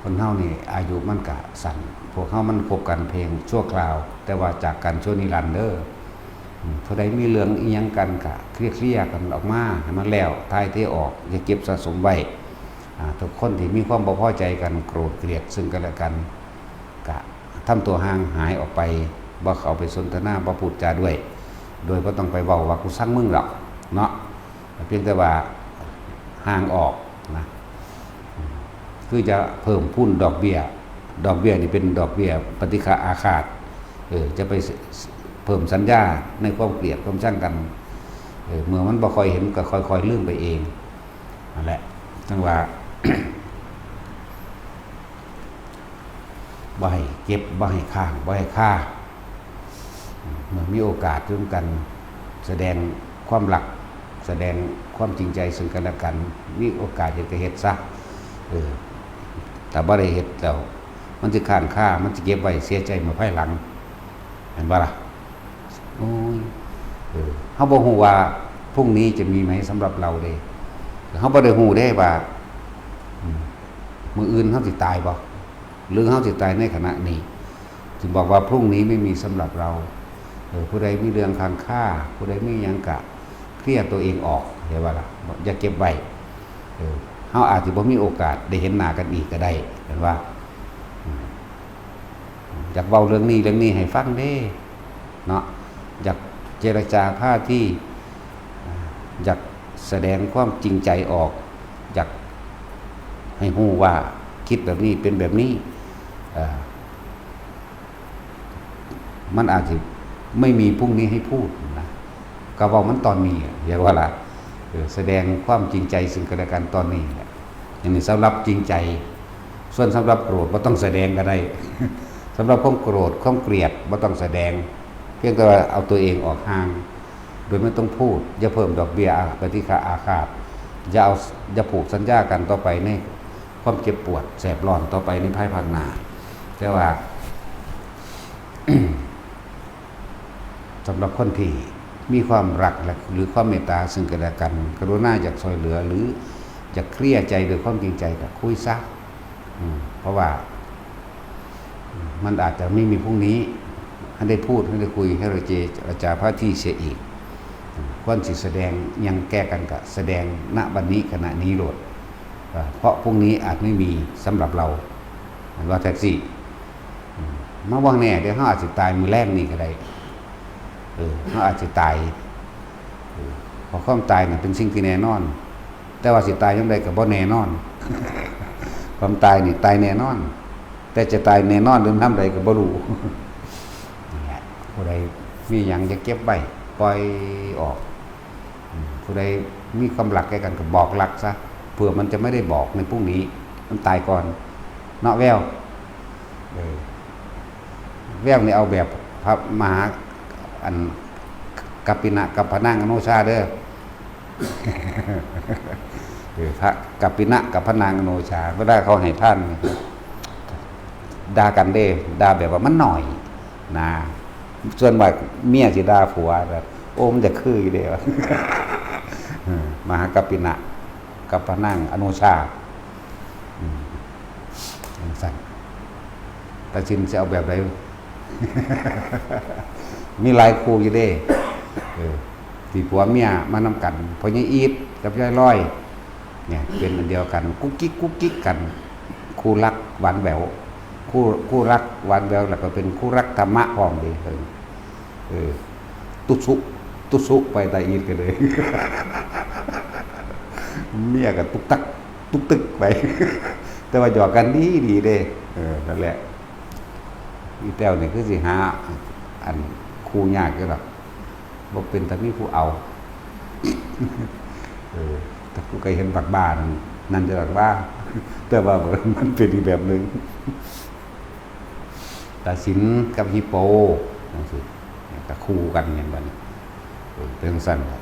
คนเฮานี่อายุมันกะสั้น พวกเฮามันคบกันเพียงชั่วคราว แต่ว่าจากกันชั่วนิรันดร์เด้อ อืม ผู้ใดมีเรื่องอิหยังกันกะเคลียร์ๆกันออกมาให้มันแล้ว ถ่ายเทออก อย่าเก็บสะสมไว้ อ่า ทุกคนที่มีความบ่พอใจกัน โกรธเกลียดซึ่งกันและกัน กะทำตัวห่างหายออกไป บ่เข้าไปสนทนา บ่พูดจาด้วย โดยบ่ต้องไปเว้าว่ากูซังมึงดอก เนาะ เพียงแต่ว่าห่างออกนะ คือจะเพิ่มพูนดอกเบี้ย ดอกเบี้ยนี่เป็นดอกเบี้ยปฏิฆะอาฆาต เออ จะไปเพิ่มสัญญาในความเกลียดความชังกัน เออ เมื่อมันบ่ค่อยเห็นก็ค่อยๆลืมไปเอง นั่นแหละ จั่งว่า บ่ให้เก็บ บ่ให้ค้าง บ่ให้คา เมื่อมีโอกาสร่วมกัน แสดงความรัก แสดงความจริงใจซึ่งกันและกัน มีโอกาสเฮ็ดก็เฮ็ดซะ เออ ถ้าบ่ได้เฮ็ดแล้ว มันสิค้างคา มันสิเก็บไว้เสียใจเมื่อภายหลัง เห็นบ่ล่ะ โอ้ย เออ เฮาบ่ฮู้ว่าพรุ่งนี้จะมีไหมสำหรับเราเด้ เฮาบ่ได้ฮู้เด้ว่า อืม มื้ออื่นเฮาสิตายบ่ หรือเฮาสิตายในขณะนี้ ถึงบอกว่าพรุ่งนี้ไม่มีสำหรับเรา เออ ผู้ใดมีเรื่องค้างคา ผู้ใดมีหยังกะเคลียร์ตัวเองออก เห็นบ่ล่ะ อย่าเก็บไว้ เออ เฮาอาจสิบ่มีโอกาสได้เห็นหน้ากันอีกก็ได้ เห็นบ่ อืม อยากเว้าเรื่องนี้เรื่องนี้ให้ฟังเด้ เนาะ อยากเจรจาพาที อ่า อยากแสดงความจริงใจออก อยากให้ฮู้ว่าคิดแบบนี้เป็นแบบนี้ เอ่อ มันอาจจะไม่มีพรุ่งนี้ให้พูดนะ ก็เว้ามันตอนนี้อะ เรียกว่าล่ะ เออ แสดงความจริงใจซึ่งกันและกันตอนนี้แหละ อย่างนี้สำหรับจริงใจ ส่วนสำหรับโกรธบ่ต้องแสดงก็ได้ สำหรับความโกรธความเกลียดบ่ต้องแสดง เพียงแต่ว่าเอาตัวเองออกห่าง โดยไม่ต้องพูด อย่าเพิ่มดอกเบี้ยปฏิฆะอาฆาต อย่าเอา อย่าผูกสัญญากันต่อไปในความเจ็บปวดแสบร้อนต่อไปในภายภาคหน้า แต่ว่า สำหรับคนที่มีความรักและ หรือความเมตตาซึ่งกันและกัน กรุณาอยากช่วยเหลือ หรืออยากเคลียร์ใจด้วยความจริงใจก็คุยซะ อืม เพราะว่า อืม มันอาจจะไม่มีพรุ่งนี้ ให้ได้พูด ให้ได้คุย ให้ได้เจรจาพาทีเสียอีก อืม ควรสิแสดงหยังแก้กันก็แสดง ณ บัดนี้ ขณะนี้โลด อ่า เพราะพรุ่งนี้อาจไม่มีสำหรับเรา เห็นว่าแท็กซี่ อืม มาเบิ่งแน่เด้ เฮาอาจสิตายมื้อแลงนี่ก็ได้ เออ เฮาอาจสิตาย เออ เพราะความตายน่ะเป็นสิ่งที่แน่นอน แต่ว่าสิตายยามใดก็บ่แน่นอน ความตายนี่ตายแน่นอน แต่จะตายแน่นอนหรือยามใดก็บ่รู้ นั่นแหละ ผู้ใดมีหยังจะเก็บไว้ ปล่อยออก อืม ผู้ใดมีความรักแก่กันก็บอกรักซะ เผื่อมันจะไม่ได้บอกในพรุ่งนี้ มันตายก่อน เนาะแวว แววนี่เอาแบบพระมหา อัน กัปปินะกับพระนางอโนชาเด้อ เออ พระกัปปินะกับพระนางอโนชา เวลาเขาให้ทานนี่ ด่ากันเด้ ด่าแบบว่ามันหน่อยนะ ส่วนมากเมียสิด่าผัวแบบ โอ้ มันจะคืออยู่เด้วะ เออ มหากัปปินะกับพระนางอโนชา อืม จังซั่น ตาสินสิเอาแบบใด มีหลายคู่อยู่เด้ เออ ที่ผัวเมียมานำกัน พ่อใหญ่อีทกับยายลอย เนี่ย เป็นอันเดียวกัน กุ๊กกิ๊กกุ๊กกิ๊กกัน คู่รักหวานแหวว คู่ คู่รักหวานแหวว แล้วก็เป็นคู่รักธรรมะพร้อมเด้ เออ เออ ตุ๊สุ ตุ๊สุไปตาอีทกันเลย เมียก็ตุ๊กตัก ตุ๊กตึกไป แต่ว่าหยอกกันดีดีเด้ เออ นั่นแหละ อีแต้วนี่คือสิหา อัน คู่ยากอยู่ดอก บ่เป็นตามีผู้เอา เออ แต่กูก็เห็นบักบ้านั่น นั่นจะบักบ้า แต่ว่ามันเป็นอีกแบบหนึ่ง ตาสินกับฮิปโปจังซี้ ก็คู่กันแม่นบ่นี่ เออ เป็นจั่งซั่นล่ะ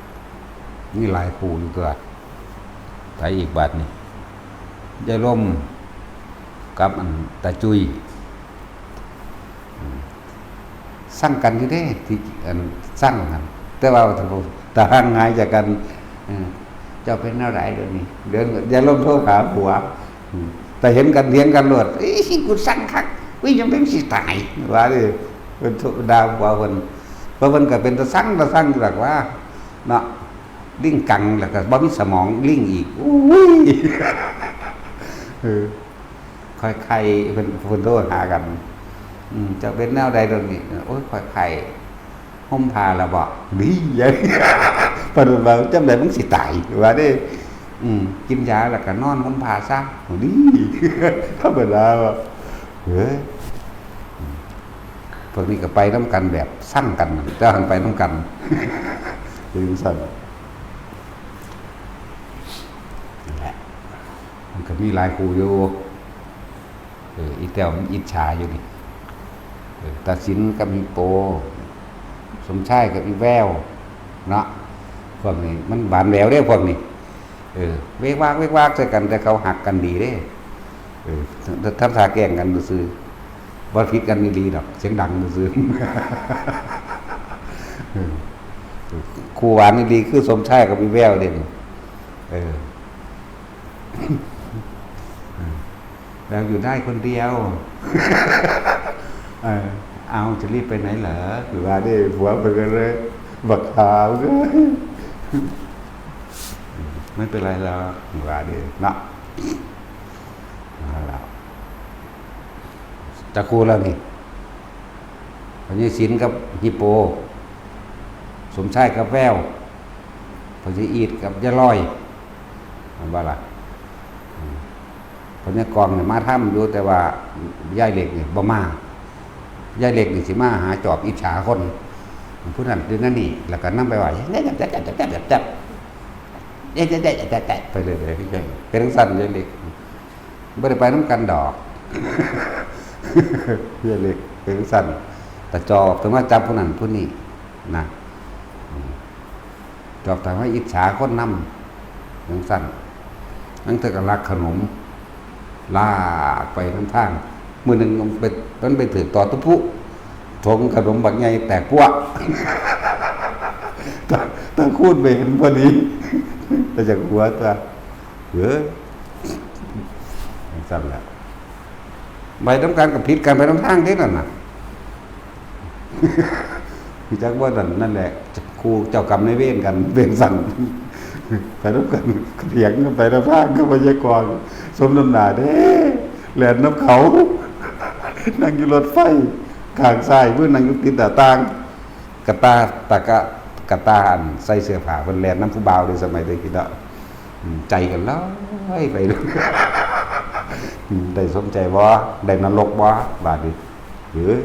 มีหลายคู่อยู่ตัว ไผอีกบาดนี่ ยายลม กับอันตาจุ้ย อืม ซังกันอยู่เด้ ที่อันซังหั่น แต่ว่าถ้าห่างหายจากกัน เออ เจ้าเป็นแนวใดเดี๋ยวนี้ เดี๋ยวยายลมโทรหาผัว อืม แต่เห็นกันเถียงกันโลด เอ้ย กูซังคัก กูยังเป็นสิตาย ว่าเด้ เพิ่นโทรด่าผัวเพิ่น เพราะเพิ่นก็เป็นตาซัง ตาซังอยู่ดอกว่า เนาะ ลิงกัง แล้วก็บ่มีสมองลิงอีก อุ้ย เออ ค่อยไข้ เพิ่น เพิ่นโทรหากัน อืม เจ้าเป็นแนวใดเดี๋ยวนี้ โอ้ย ค่อยไข้ ห่มผ้าแล้วบ่ ดี เพิ่นว่า จั่งใดมึงสิตาย ว่าเด้ อืม กินยาแล้วก็นอนห่มผ้าซะ ดี ธรรมดาว่ะ เฮ้ย พวกนี้ก็ไปนำกันแบบซังกัน แต่หั้นไปนำกัน เป็นจั่งซั่น นั่นแหละ มันก็มีหลายคู่อยู่ เออ อีแต้วมันอิจฉาอยู่นี่ เออ ตาสินกับอีโป สมชายกับอีแวว เนาะ พวกนี้มันหวานแหววเด้ พวกนี้ เออ เวกวาก เวกวากใส่กัน แต่เขาหักกันดีเด้ เออ ทำท่าแกล้งกันซื่อๆ บ่ผิดกันอีหลีดอก เสียงดังซื่อๆ เออ คู่หวานอีหลีคือสมชายกับอีแววเด้นี่ เออ แล้วอยู่ได้คนเดียว เออ เอา จะรีบไปไหนเหรอ หรือว่าเด้ ผัวเพิ่นก็เลย บักขาวเอ้ย ไม่เป็นไรหรอก หรือว่าเด้ เนาะ เอาล่ะ จักคู่แล้วนี่ พ่อใหญ่สินกับฮิปโป สมชายกับแวว พ่อใหญ่อีทกับยายลอย แม่นบ่ล่ะ อืม พ่อใหญ่กองนี่มาทำอยู่ แต่ว่ายายเล็กนี่บ่มา ยายเล็กนี่สิมาหาจอบอิจฉาคน ผู้นั้นผู้นั้นนี่ แล้วก็นำไปว่า ไปเรื่อยๆ เป็นจั่งซั่นยายเล็ก บ่ได้ไปนำกันดอก ยายเล็กเป็นจั่งซั่น แต่จอบถึงมาจับผู้นั้นผู้นี้นะ อืม จอบแต่ว่าอิจฉาคนนำ จั่งซั่น ลางเทื่อก็ลักขนม ลากไปนำทาง มื้อหนึ่งมันไป มันไปถืกตอตะปุ ถงขนมบักใหญ่แตกปั้ว ตา ตาคูนไปเห็นพอดี แต่จากหัวตัว เฮ้ย จั่งซั่นแหละ ไปนำกันก็ผิดกันไปนำทางเด้นั่นน่ะ รู้จักบ่นั่น นั่นแหละ คู่เจ้ากรรมนายเวรกัน เวรสั่น ไปนำกัน เถียงกันไปนำทางกับพยากรณ์ สมน้ำหน้าเด้ แล่นนำเขา นั่งอยู่รถไฟ ข้างซ้ายมือนั่งอยู่ติดหน้าต่าง กะตา ตะกะ กะตาอันใส่เสื้อผ้าเพิ่นแล่นนำผู้บ่าวเด้ สมัยเด็กพี่น้อง อืม ใจกันลอยไป อืม ได้สมใจบ่ ได้นรกบ่ บาดนี้ เอ้ย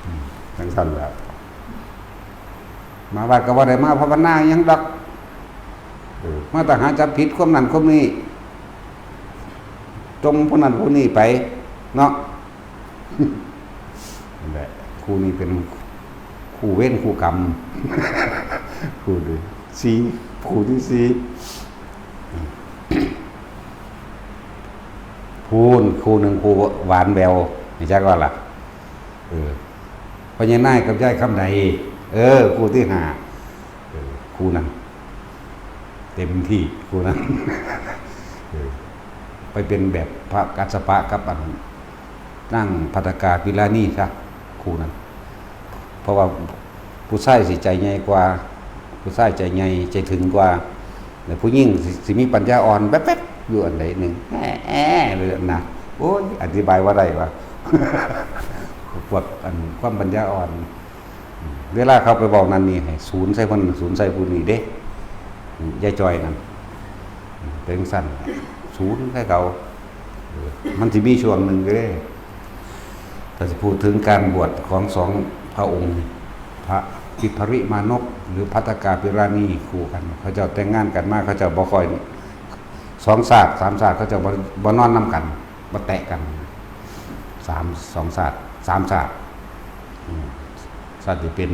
อืม จั่งซั่นแหละ มาวัดก็บ่ได้มาภาวนาหยังดอก เออ มาแต่หาจับผิดความนั้นความนี้ จมผู้นั้นผู้นี้ไป เนาะ แหละ คู่นี้เป็นคู่เวรคู่กรรม คู่ที่สี่ คู่ที่สี่ พูน คู่หนึ่ง คู่หวานแหวว นี่จักว่าล่ะ เออ พ่อใหญ่นายกับยายคำใด เออ คู่ที่ห้า เออ คู่นั้น เต็มที่ คู่นั้น เออ ไปเป็นแบบพระกัสสปะกับอัน นางภัทกาปิลานีซะ คู่นั้น เพราะว่าผู้ชายสิใจใหญ่กว่า ผู้ชายใจใหญ่ใจถึงกว่า แล้วผู้หญิงสิ สิมีปัญญาอ่อนแป๊บๆอยู่อันใดหนึ่ง แอะๆเลยนะ โอ้ย อธิบายว่าได้ว่า พวกอันความปัญญาอ่อน เวลาเขาไปบอกนั่นนี่ ให้ศูนย์ใส่คน ศูนย์ใส่ผู้นี้เด้ ยายจอยนั่น เป็นจั่งซั่น ศูนย์ใส่เขา เออ มันสิมีช่วงหนึ่งก็ได้ ถ้าจะพูดถึงการบวชของสองพระองค์ พระทิพริมานพ หรือภัทกาปิลานี คู่กัน เขาเจ้าแต่งงานกันมา เขาเจ้าบ่ค่อย สองชาติ สามชาติ เขาเจ้าบ่ บ่นอนนำกัน บ่แตะกัน สาม สองชาติ สามชาติ อืม ชาติที่เป็น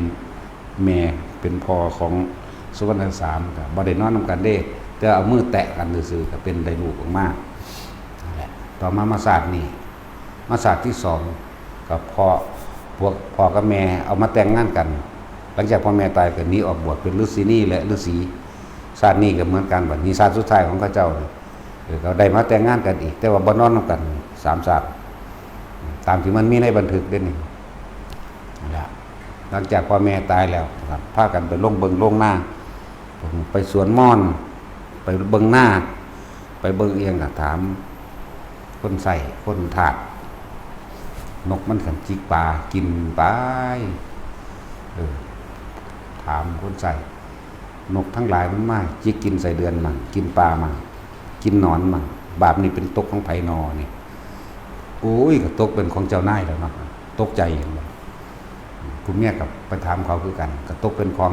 แม่ เป็นพ่อของสุวรรณสาม ก็บ่ได้นอนนำกันเด้ แต่เอามือแตะกันซื่อๆ ก็เป็นได้ลูกออกมา นั่นแหละ ต่อมามาชาตินี้ มาชาติที่สอง ก็พ่อ พวกพ่อกับแม่เอามาแต่งงานกัน หลังจากพ่อแม่ตายก็หนีออกบวชเป็นฤาษีนี่และฤาษี ชาตินี้ก็เหมือนกัน บัดนี้ชาติสุดท้ายของเขาเจ้านี่ เออ ก็ได้มาแต่งงานกันอีก แต่ว่าบ่นอนนำกัน สามชาติ ตามที่มันมีในบันทึกเด้นี่ นั่นแหละ หลังจากพ่อแม่ตายแล้วครับ พากันไปลงเบิ่งลงนา ไปสวนมอน ไปเบิ่งนา ไปเบิ่งเอียงก็ถาม คนใช้ คนทาส นกมันขันจิกปลากินไป เออ ถามคนใช้ นกทั้งหลายมันมาจิกกินไส้เดือนมั่ง กินปลามั่ง กินหนอนมั่ง บาปนี่เป็นตกของไผนอนี่ โอ้ย ก็ตกเป็นของเจ้านายแล้วเนาะ ตกใจเห็นบ่ ผู้เมียก็ไปถามเขาคือกัน ก็ตกเป็นของ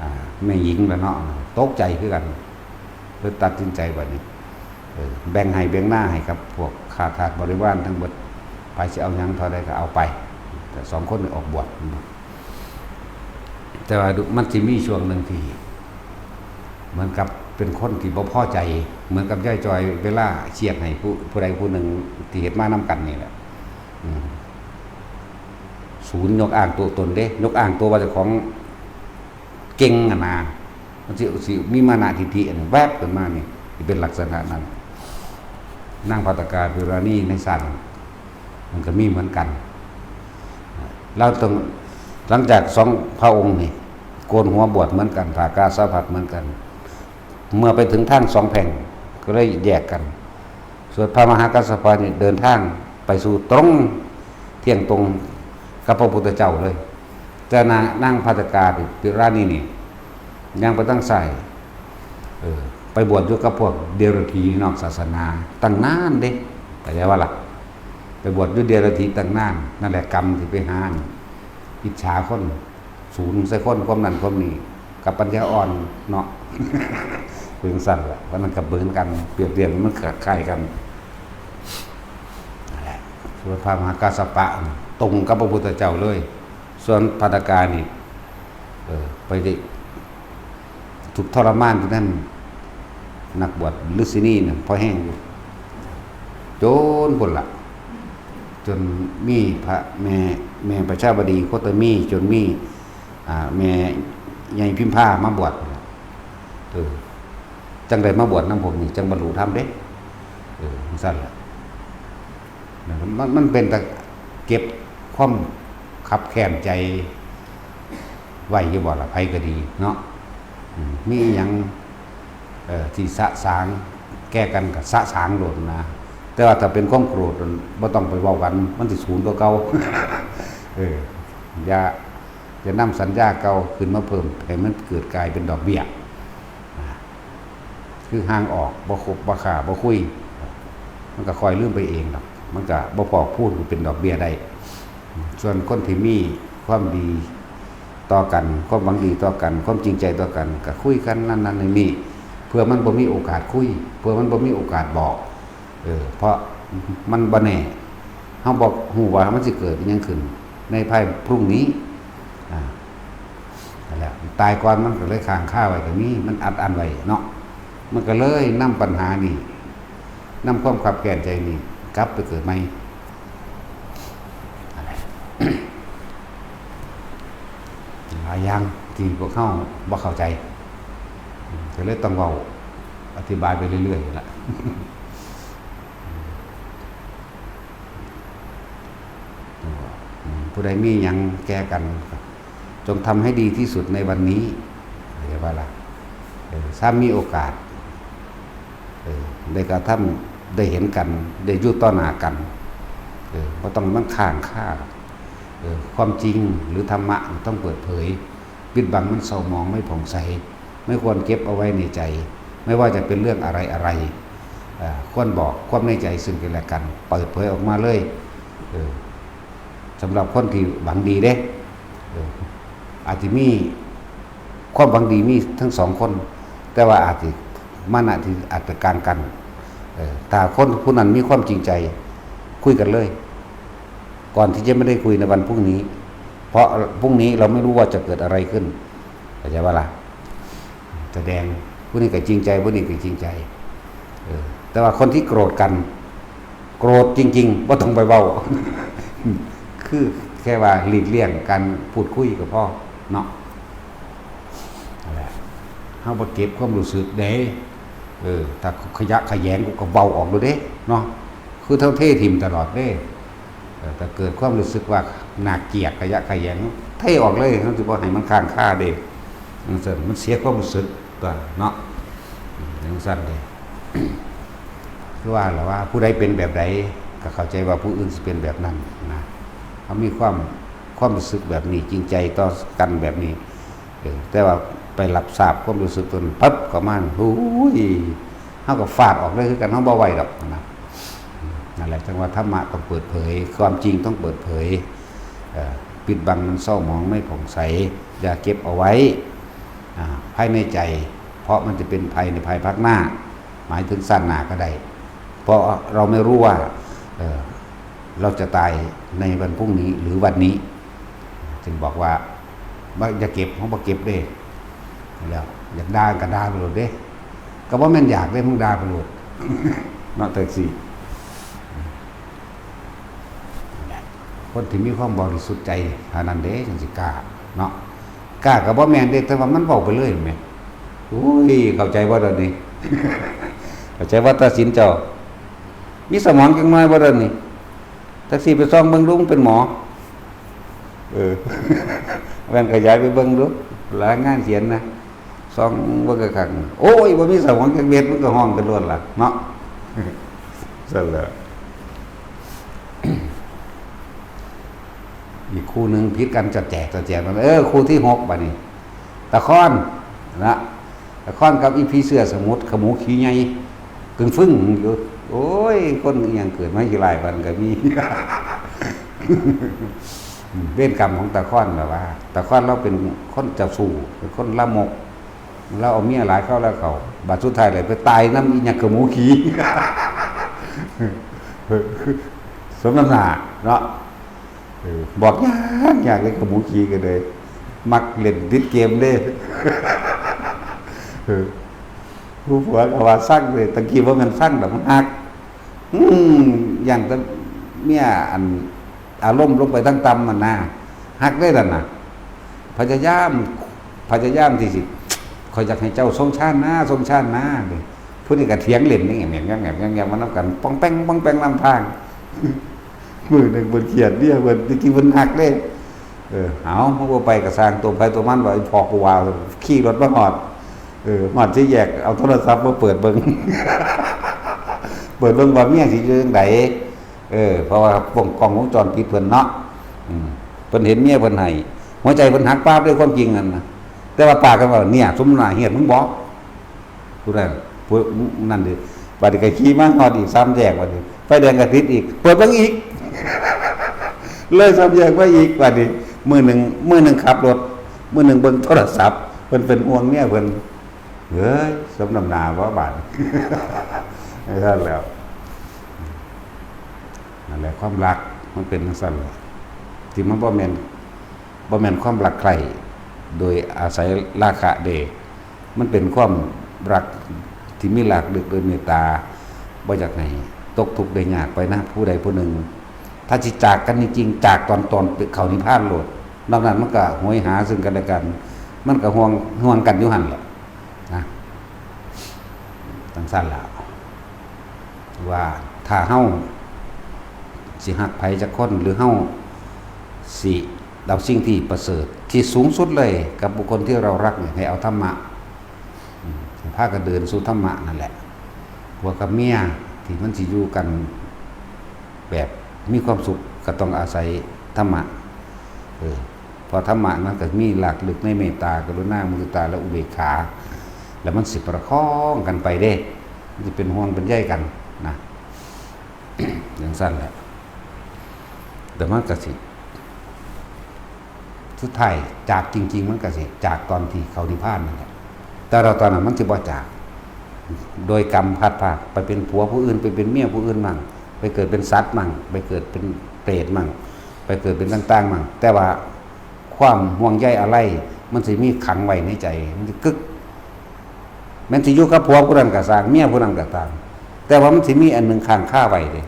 อ่า แม่หญิงแล้วเนาะ ตกใจคือกัน เลยตัดสินใจบัดนี้ เออ แบ่งไฮ่แบ่งนาให้กับพวกข้าทาสบริวารทั้งหมด ไผสิเอาหยังเท่าใดก็เอาไป แต่สองคนนี่ออกบวช แต่ว่ามันสิมีช่วงหนึ่งที่ เหมือนกับเป็นคนที่บ่พอใจ เหมือนกับยายจอยเวลาเสียดให้ผู้ ผู้ใดผู้หนึ่งที่เฮ็ดมานำกันนี่แหละ อืม ศูนย์ยกอ้างตัวตนเด้ ยกอ้างตัวว่าเจ้าของเก่งอะนะ มันสิ สิมีมานะทิฐิอันแวบขึ้นมานี่ สิเป็นลักษณะนั้น นางภัทกาปิลานีในชาตินั้น มันก็มีเหมือนกัน แล้วต้อง หลังจากสองพระองค์นี่ โกนหัวบวชเหมือนกัน ผ้ากาสาวพัสตร์เหมือนกัน เมื่อไปถึงทางสองแพร่ง ก็เลยแยกกัน ส่วนพระมหากัสสปะนี่เดินทางไปสู่ตรง เที่ยงตรงกับพระพุทธเจ้าเลย แต่นาง นางภัทกาปิลานีนี่ ยังไปตั้งใส่ เออ ไปบวชอยู่กับพวกเดรัจฉีนอกศาสนาตั้งนานเด้ เข้าใจว่าล่ะ ไปบวชอยู่เดรัจฉีตั้งนาน นั่นแหละกรรมที่ไปหา อิจฉาคน ศูนย์ใส่คน ความนั้นความนี้ กับปัญญาอ่อนเนาะ เป็นจั่งซั่นล่ะ เพราะนั้นก็เหมือนกัน เปรียบเทียบมันก็คล้ายกัน นั่นแหละ ส่วนพระมหากัสสปะนี่ตรงกับพระพุทธเจ้าเลย ส่วนภัทกานี่ เออ ไปได้ทุกข์ทรมานที่นั่น นักบวชฤาษีนี่น่ะพอแห้งอยู่ จนพุ้นละ จนมีพระแม่ แม่ประชาบดีโคตมี จนมี อ่า แม่ใหญ่พิมพามาบวช เออ จั่งได้มาบวชนำพวกนี้ จั่งบรรลุธรรมเด้ เออ จั่งซั่นล่ะ มัน มันเป็นตาเก็บความคับแค้นใจไว้อยู่บ่ล่ะ ไผก็ดีเนาะ อืม มีอิหยัง เอ่อ ที่สะสางแก้กันก็สะสางโลดนะ แต่ว่าถ้าเป็นความโกรธนั่นบ่ต้องไปเว้ากัน มันสิศูนย์กว่าเก่า เออ อย่า อย่านำสัญญาเก่าขึ้นมาเพิ่ม ให้มันเกิดกลายเป็นดอกเบี้ย คือห่างออก บ่คบ บ่ค้า บ่คุย มันก็ค่อยลืมไปเองดอก มันก็บ่พอกพูนเป็นดอกเบี้ยได้ ส่วนคนที่มีความดีต่อกัน ความหวังดีต่อกัน ความจริงใจต่อกัน ก็คุยกันนั่นนั่นนี่นี่ เพื่อมันบ่มีโอกาสคุย เพื่อมันบ่มีโอกาสบอก เออ เพราะมันบ่แน่ เฮาบ่ฮู้ว่ามันสิเกิดอิหยังขึ้น ในภายพรุ่งนี้ อ่า นั่นแหละ ตายก่อนมันก็เลยค้างคาไว้ก็มี มันอัดอั้นไว้เนาะ มันก็เลยนำปัญหานี่ นำความคับแค้นใจนี่ กลับไปเกิดใหม่ นั่นแหละ หลายอย่างที่พวกเฮาบ่เข้าใจ ก็เลยต้องเว้าอธิบายไปเรื่อยๆนั่นล่ะ ผู้ใดมีหยังแก่กัน จงทำให้ดีที่สุดในวันนี้ เข้าใจบ่ล่ะ เออ ถ้ามีโอกาส เออ ได้กระทำ ได้เห็นกัน ได้อยู่ต่อหน้ากัน เออ บ่ต้องมันค้างคา เออ ความจริงหรือธรรมะต้องเปิดเผย ปิดบังมันเศร้าหมองไม่ผ่องใส ไม่ควรเก็บเอาไว้ในใจ ไม่ว่าจะเป็นเรื่องอะไรอะไร เอ่อ ควรบอกความในใจซึ่งกันและกัน เปิดเผยออกมาเลย เออ สำหรับคนที่หวังดีเด้ เออ อาจจะมีความหวังดีมีทั้งสองคน แต่ว่าอาจจะมานะที่อาจจะกลางกัน เออ ถ้าคนผู้นั้นมีความจริงใจ คุยกันเลย ก่อนที่จะไม่ได้คุยในวันพรุ่งนี้ เพราะพรุ่งนี้เราไม่รู้ว่าจะเกิดอะไรขึ้น เข้าใจปะล่ะ แสดง ผู้นี้ก็จริงใจ ผู้นี้ก็จริงใจ เออ แต่ว่าคนที่โกรธกัน โกรธจริงๆ บ่ต้องไปเว้า คือแค่ว่าหลีกเลี่ยงการพูดคุยก็พอเนาะ นั่นแหละ เฮาบ่เก็บความรู้สึกเด้ เออ ถ้าขยะแขยงกูก็เว้าออกเลยเด้ เนาะ คือเฮาเทถิ่มตลอดเด้ เออ ถ้าเกิดความรู้สึกว่าน่าเกลียดขยะแขยง เทออกเลย เฮาสิบ่ให้มันค้างคาเด้ จั่งซั้นมันเสียความรู้สึกตั๊วเนาะ จั่งซั้นเด้ คือว่าล่ะว่าผู้ใดเป็นแบบใด ก็เข้าใจว่าผู้อื่นสิเป็นแบบนั้นนะ เฮามีความ ความรู้สึกแบบนี้ จริงใจต่อกันแบบนี้ เออ แต่ว่าไปรับทราบความรู้สึกตนปั๊บ ก็มา โอ้ย เฮาก็ฟาดออกเลยคือกัน เฮาบ่ไหวดอกนะ นั่นแหละ จั่งว่าธรรมะต้องเปิดเผย ความจริงต้องเปิดเผย เอ่อ ปิดบังมันเศร้าหมองไม่ผ่องใส อย่าเก็บเอาไว้ อ่า ภายในใจ เพราะมันจะเป็นภัยในภายภาคหน้า หมายถึงชาติหน้าก็ได้ เพราะเราไม่รู้ว่า เอ่อ เราจะตายในวันพรุ่งนี้หรือวันนี้ จึงบอกว่า บ่ อย่าเก็บ เฮาบ่เก็บเด้ แล้ว อยากด่าก็ด่าไปโลดเด้ ก็บ่แม่นอยากเด้ มึงด่าไปโลด เนาะ จั่งซี้ คนที่มีความบริสุทธิ์ใจเท่านั้นเด้ จั่งสิกล้า เนาะ กล้าก็บ่แม่นเด้ แต่ว่ามันเว้าไปเลยแหม โอ้ย เข้าใจบ่เดี๋ยวนี้ เข้าใจบ่ ตัดสินเจ้า มีสมองจักหน่อยบ่เดี๋ยวนี้ จักสิไปส่องเบิ่งดู มึงเป็นหมอ เออ แว่นขยายไปเบิ่งดู หลายงานเขียนนะ ส่องเบิ่งคักๆ โอ้ย บ่มีสมองจักเม็ด มันก็ฮ้องกันโลดล่ะ เนาะ ซั่นแหละ อีกคู่หนึ่งผิดกันจัดแจกจัดแจกมัน เออ คู่ที่หกบัดนี้ ตะคอนนะ ตะคอนกับอีพีเสื้อสมุทรขมูขี้ใหญ่ กึ่งฟึ่งอยู่ โอ้ย คนอิหยังเกิดมาขี้ร้ายปานนั้นก็มี เวรกรรมของตะคอนแบบว่า ตะคอนเราเป็นคนเจ้าชู้ เป็นคนลามก เราเอาเมียหลายเข้าแล้วเขา บัดสุดท้ายเลยไปตายนำอีหยังขมูขี้ สมน้ำหน้าเนาะ เออ บอกยากยากเลยขมูขี้ก็เลย มักเล่นติดเกมเด้ เออ ผู้ผัวก็ว่าซักเลย ตะกี้ว่ามันซักดอก มันฮัก อืม อย่างแต่เมียอันอารมณ์ลงไปทั้งต่ำมันนะ ฮักได้แล้วนะ พยายาม พยายามที่สิ ข้อยอยากให้เจ้าทรงชาตินะ ทรงชาตินะ นี่ ผู้นี้ก็เถียงเล่นนี่ แง่มๆๆๆๆ มานำกัน ป้องแป้งป้องแป้งนำทาง มื้อหนึ่งเพิ่นเครียดเมียเพิ่น จริงๆเพิ่นฮักเด้ เออ เอา มันบ่ไปก็ซ่าง ตัวไผตัวมัน ว่าอีพ่อกูว่า ขี่รถมาฮอด เออ ฮอดสี่แยก เอาโทรศัพท์มาเปิดเบิ่ง เปิดเบิ่งว่าเมียสิอยู่จั่งใด เออ เพราะว่ากล้อง กล้องวงจรปิดเพิ่นเนาะ อืม เพิ่นเห็นเมียเพิ่นให้ หัวใจเพิ่นหักป๊าบเลย ความจริงนั่นนะ แต่ว่าปากกันว่า เนี่ย ซุมหน้าเหียดมึงบอก ผู้นั้น ผู้นั่นดิ บัดนี้ก็ขี่มาฮอดอีกสามแยก บัดนี้ ไฟแดงก็ติดอีก เปิดเบิ่งอีก เลยสามแยกมาอีก บัดนี้ มื้อหนึ่ง มื้อหนึ่งขับรถ มื้อหนึ่งเบิ่งโทรศัพท์ เพิ่นเป็นห่วงเมียเพิ่น เฮ้ย สมน้ำหน้าบ่บาด นั่นแหละ ความรักมันเป็นจั่งซั้นแหละ ที่มันบ่แม่น บ่แม่นความรักใคร่โดยอาศัยราคะเด้ มันเป็นความรักที่มีรากลึกโดยเมตตา บ่อยากให้ตกทุกข์ได้ยากไปนะ ผู้ใดผู้หนึ่ง ถ้าสิจากกันจริงๆ จากตอน ตอนเข้านิพพานโลด นอกนั้นมันก็โหยหาซึ่งกันและกัน มันก็ห่วง ห่วงกันอยู่หั่นแหละนะ จั่งซั้นล่ะ ว่าถ้าเฮาสิฮักไผจักคน หรือเฮาสิเอาสิ่งที่ประเสริฐที่สูงสุดเลยกับบุคคลที่เรารักเนี่ย ให้เอาธรรมะ อืม ให้พากันเดินสู่ธรรมะนั่นแหละ ผัวกับเมียที่มันสิอยู่กันแบบมีความสุขก็ต้องอาศัยธรรมะ เออ เพราะธรรมะมันก็มีรากลึกในเมตตา กรุณา มุทิตา และอุเบกขา แล้วมันสิประคองกันไปเด้ มันสิเป็นห่วงเป็นใยกันนะ จั่งซั้นแหละ แต่มันก็สิ สุดท้ายจากจริงๆ มันก็สิจากตอนที่เข้านิพพานนั่นแหละ แต่เราตอนนั้นมันสิบ่จาก โดยกรรมพัดพาไปเป็นผัวผู้อื่น ไปเป็นเมียผู้อื่นมั่ง ไปเกิดเป็นสัตว์มั่ง ไปเกิดเป็นเปรตมั่ง ไปเกิดเป็นต่างๆมั่ง แต่ว่าความห่วงใยอะไร มันสิมีขังไว้ในใจ มันสิกึก แม้นสิอยู่กับผัวผู้นั้นก็ซ่าง เมียผู้นั้นก็ตาม แต่ว่ามันสิมีอันหนึ่งค้างคาไว้เด้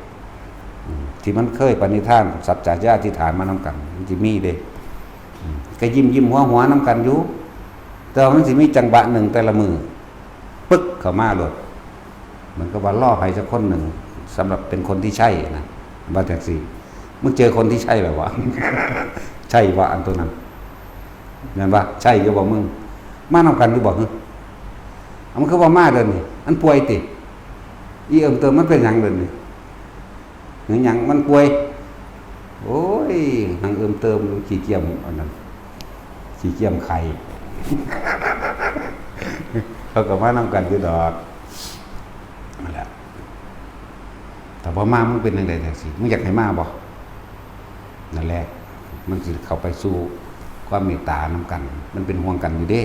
อืม ที่มันเคยปณิธาน สัจจาธิษฐานมานำกัน มันสิมีเด้ อืม ก็ยิ้มยิ้มหัวหัวๆนำกันอยู่ แต่ว่ามันสิมีจังหวะหนึ่งแต่ละมื้อ ปึ๊กเข้ามาโลด เหมือนกับว่ารอไผสักคนหนึ่ง สำหรับเป็นคนที่ใช่นะ ว่าจั่งซี้ มึงเจอคนที่ใช่แล้ววะ ใช่วะ อันตัวนั้น แม่นบ่ ใช่อยู่บ่มึง มานำกันอยู่บ่ หึ เอา มันคือบ่มาเดี๋ยวนี้ มันป่วยติ อีเอิมเติมมันเป็นหยังเดี๋ยวนี้ หรือหยังมันป่วย โอ้ย นางเอิมเติมขี้เกียจอันนั้น ขี้เกียจไข่ เขาก็มานำกันอยู่ดอก นั่นแหละ แต่พอมามึงเป็นจั่งใดจั่งซี้ มึงอยากให้มาบ่ นั่นแหละ มันสิเข้าไปสู่ความเมตตานำกัน มันเป็นห่วงกันอยู่เด้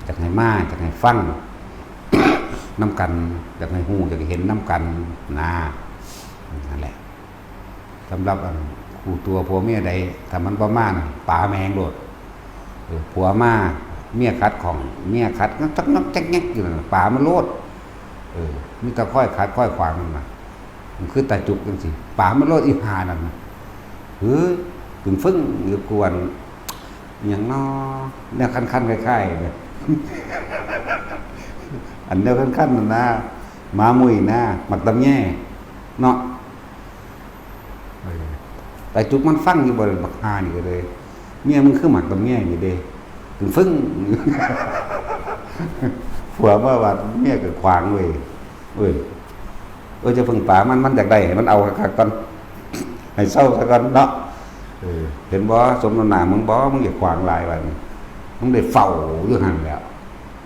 อยากให้มา อยากให้ฟังนำกัน อยากให้ฮู้ อยากให้เห็นนำกันนะ นั่นแหละ สำหรับอันคู่ตัวผัวเมียใด ถ้ามันบ่มาน่ะ ป๋าแม่งโลด เออ ผัวมา เมียขัดข้อง เมียขัด งักจักงักแจ๊กแงกอยู่นั่นน่ะ ป๋ามันโลด เออ มีแต่คอยขัดคอยขวางนั่นน่ะ มันคือตาจุกจั่งซี้ ป๋ามันโลดอีห่านั่นน่ะ เฮ้ย ปึ้งฟึ้งอยู่กวน หยังน้อ แนวคันๆ คล้ายๆ แบบ อันแนวคันๆ นั่นนะ หมามุ้ยนะ หมากตำแย เนาะ เออ ตาจุกมันฟังอยู่บ่ บักห่านี่ก็เลย เมียมึงคือหมากตำแยนี่เด้ ปึ้งฟึ้ง ผัวมาว่าเมียก็ขวางเว้ย เว้ย เออ จะเพิ่งป๋ามัน มันอยากได้ ให้มันเอาคักๆก่อน ให้เซาซะก่อนเนาะ เออ เห็นบ่ สมน้ำหน้ามึงบ่ มึงอย่าขวางหลายว่านี่ มึงได้เฝ้าอยู่หั่นแหล้ว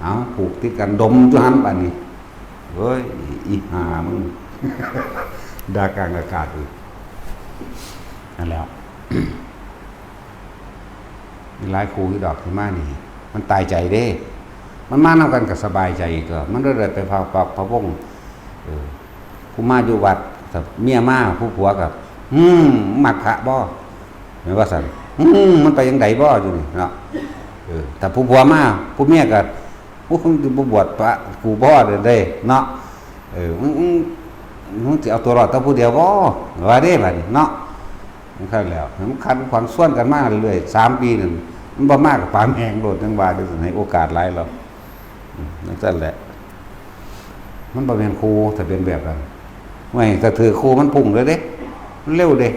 เอาผูกติดกันดมอยู่หั่นบาดนี้ เฮ้ย อีห่ามึง ด่ากลางอากาศอีก นั่นแหละ มีหลายคู่อยู่ดอกที่มานี่ มันตายใจเด้ มันมานำกันก็สบายใจอีกตัว มันเลยได้ไปพาปรับพะวง เออ ผู้มาอยู่วัด ถ้าเมียมา ผู้ผัวก็ "อืม มักพระบ่" แม่นว่าซั่น "อืม มันไปจั่งใดบ่อยู่นี่เนาะ" เออ ถ้าผู้ผัวมา ผู้เมียก็ "โอ้ มึงสิบ่บวชพระกูบ่เด้อเนาะ เออ มึง มึง มึงสิเอาตัวรอดแต่ผู้เดียวบ่" ว่าเด้บัดนี้เนาะ มันคันแล้ว มันขัดขวางส่วนกันมาเรื่อยๆ สามปีนั่น มันบ่มาก็ป๋าแม่งโลด จั่งว่าเด้อ ให้โอกาสหลายแล้ว อืม จั่งซั่นแหละ มันบ่แม่นคู่ ถ้าเป็นแบบนั้น ไม่ ถ้าถือคู่มันพุ่งเลยเด้ มันเร็วเด้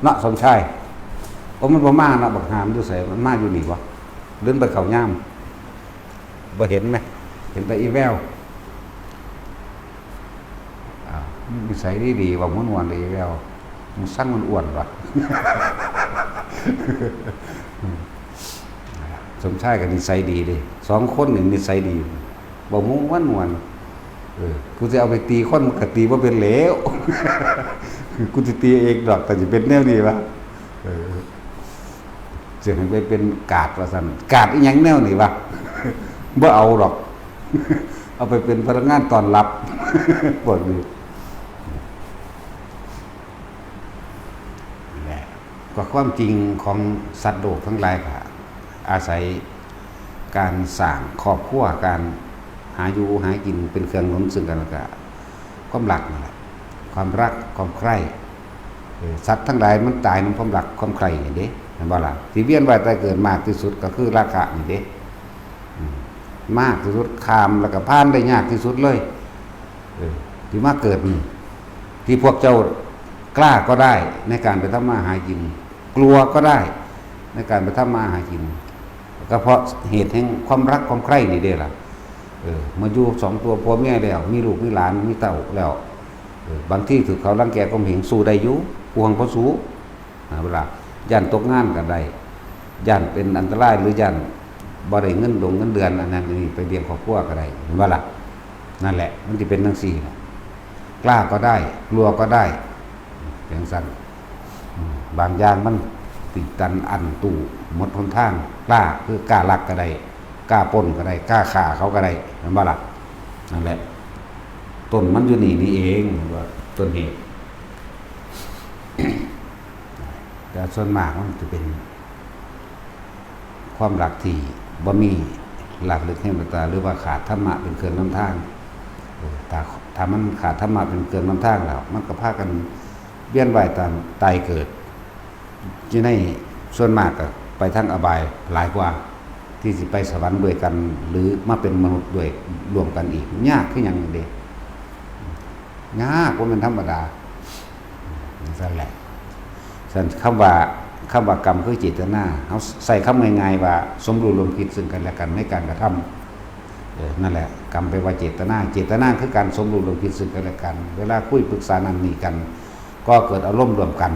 เนาะ สมชาย โอ้ มันบ่มาเนาะ บักห่ามันอยู่ไส มันมาอยู่นี่บ่ หรือมันไปเข้ายาม บ่เห็นไหม เห็นแต่อีแวว อ้าว นิสัยดีๆ เว้าม่วนๆ เลยอีแวว มึงสั่งมันอ้วนวะ สมชายก็นิสัยดีเด้ สองคนนี่นิสัยดี เว้าม่วนๆ เออ กูสิเอาไปตีคน มันก็ตีบ่เป็นแล้ว กูสิตีเองดอก แต่สิเป็นแนวนี้วะ เออ สิให้ไปเป็นกาดว่าซั่น กาดอีหยังแนวนี้วะ บ่เอาดอก เอาไปเป็นพนักงานต้อนรับ พวกนี้ แหละ ก็ความจริงของสัตว์โลกทั้งหลายก็อาศัยการสร้างครอบครัว การหาอยู่หากินเป็นเครื่องหนุนซึ่งกันและกัน ความรักนี่แหละ ความรัก ความใคร่ เออ สัตว์ทั้งหลายมันตายนำความรักความใคร่นี่เด้ แม่นบ่ล่ะ ที่เวียนว่ายตายเกิดมากที่สุดก็คือราคะนี่เด้ อืม มากที่สุด ข้ามแล้วก็ผ่านได้ยากที่สุดเลย เออ ที่มาเกิดนี่ ที่พวกเจ้ากล้าก็ได้ในการไปทำมาหากิน กลัวก็ได้ในการไปทำมาหากิน ก็เพราะเหตุแห่งความรักความใคร่นี่เด้ล่ะ เออ มาอยู่สองตัวผัวเมียแล้ว มีลูกมีหลานมีเต้าแล้ว เออ บางทีถือเขารังแกข่มเหง สู้ได้อยู่ กลัวบ่สู้ นะ เวลาย่านตกงานก็ได้ ย่านเป็นอันตราย หรือย่านบ่ได้เงินดงเงินเดือน อันนั้นอันนี้ไปเลี้ยงครอบครัวก็ได้ แม่นบ่ล่ะ นั่นแหละ มันสิเป็นจั่งซี้ล่ะ กล้าก็ได้ กลัวก็ได้ จั่งซั้น อืม บางอย่างมันติดตันอั้นตู้หมดหนทาง กล้า คือกล้าลักก็ได้ กล้าปล้นก็ได้ กล้าฆ่าเขาก็ได้ แม่นบ่ล่ะ นั่นแหละ ต้นมันอยู่นี่นี่เอง ว่าต้นเหตุ แต่ส่วนมากมันจะเป็นความรักที่บ่มีหลักลึกแห่งดวงตา หรือว่าขาดธรรมะเป็นเครื่องนำทาง เออ ถ้า ถ้ามันขาดธรรมะเป็นเครื่องนำทางแล้ว มันก็พากันเวียนว่ายตามตายเกิด อยู่ในส่วนมากก็ไปทางอบายหลายกว่า ที่สิไปสวรรค์ด้วยกัน หรือมาเป็นมนุษย์ด้วยร่วมกันอีก ยากคือหยังเด้ ยาก บ่แม่นธรรมดา จั่งซั้นแหละ ฉะนั้นคำว่า คำว่ากรรมคือเจตนา เฮาใช้คำง่ายๆว่าสมรู้ร่วมคิดซึ่งกันและกันในการกระทำ เออ นั่นแหละ กรรมแปลว่าเจตนา เจตนาคือการสมรู้ร่วมคิดซึ่งกันและกัน เวลาคุยปรึกษานั่นนี่กัน ก็เกิดอารมณ์ร่วมกัน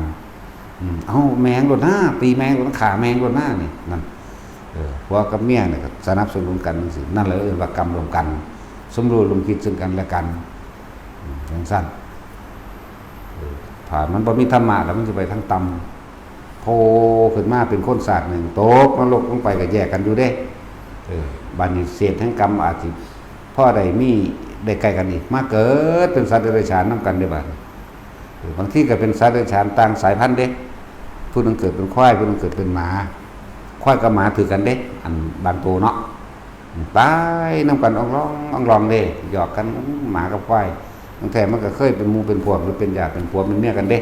อืม เอาแม่งโลดนะ ตีแม่งโลดนะ ฆ่าแม่งโลดนะ นี่ นั่น เออ ผัวกับเมียเนี่ยก็สนับสนุนกันจั่งซี้ นั่นแหละเอิ้นว่ากรรมร่วมกัน สมรู้ร่วมคิดซึ่งกันและกัน อืม จั่งซั้น เออ ถ้ามันบ่มีธรรมะแล้วมันสิไปทางต่ำ โผล่ขึ้นมาเป็นคนชาติหนึ่ง ตกนรกลงไปก็แยกกันอยู่เด้ เออ บัดนี้เศษแห่งกรรมอาจสิพอได้มี ได้ใกล้กันอีก มาเกิดเป็นสัตว์เดรัจฉานนำกันเด้บัดนี้ เออ บางทีก็เป็นสัตว์เดรัจฉานต่างสายพันธุ์เด้ ผู้หนึ่งเกิดเป็นควาย ผู้หนึ่งเกิดเป็นหมา ควายกับหมาถือกันเด้ อันบางโตเนาะ ไปนำกันอ่องลองอ่องลองเด้ หยอกกัน หมากับควาย บางแท้มันก็เคยเป็นหมู่เป็นพวก หรือเป็นญาติเป็นผัวเป็นเมียกันเด้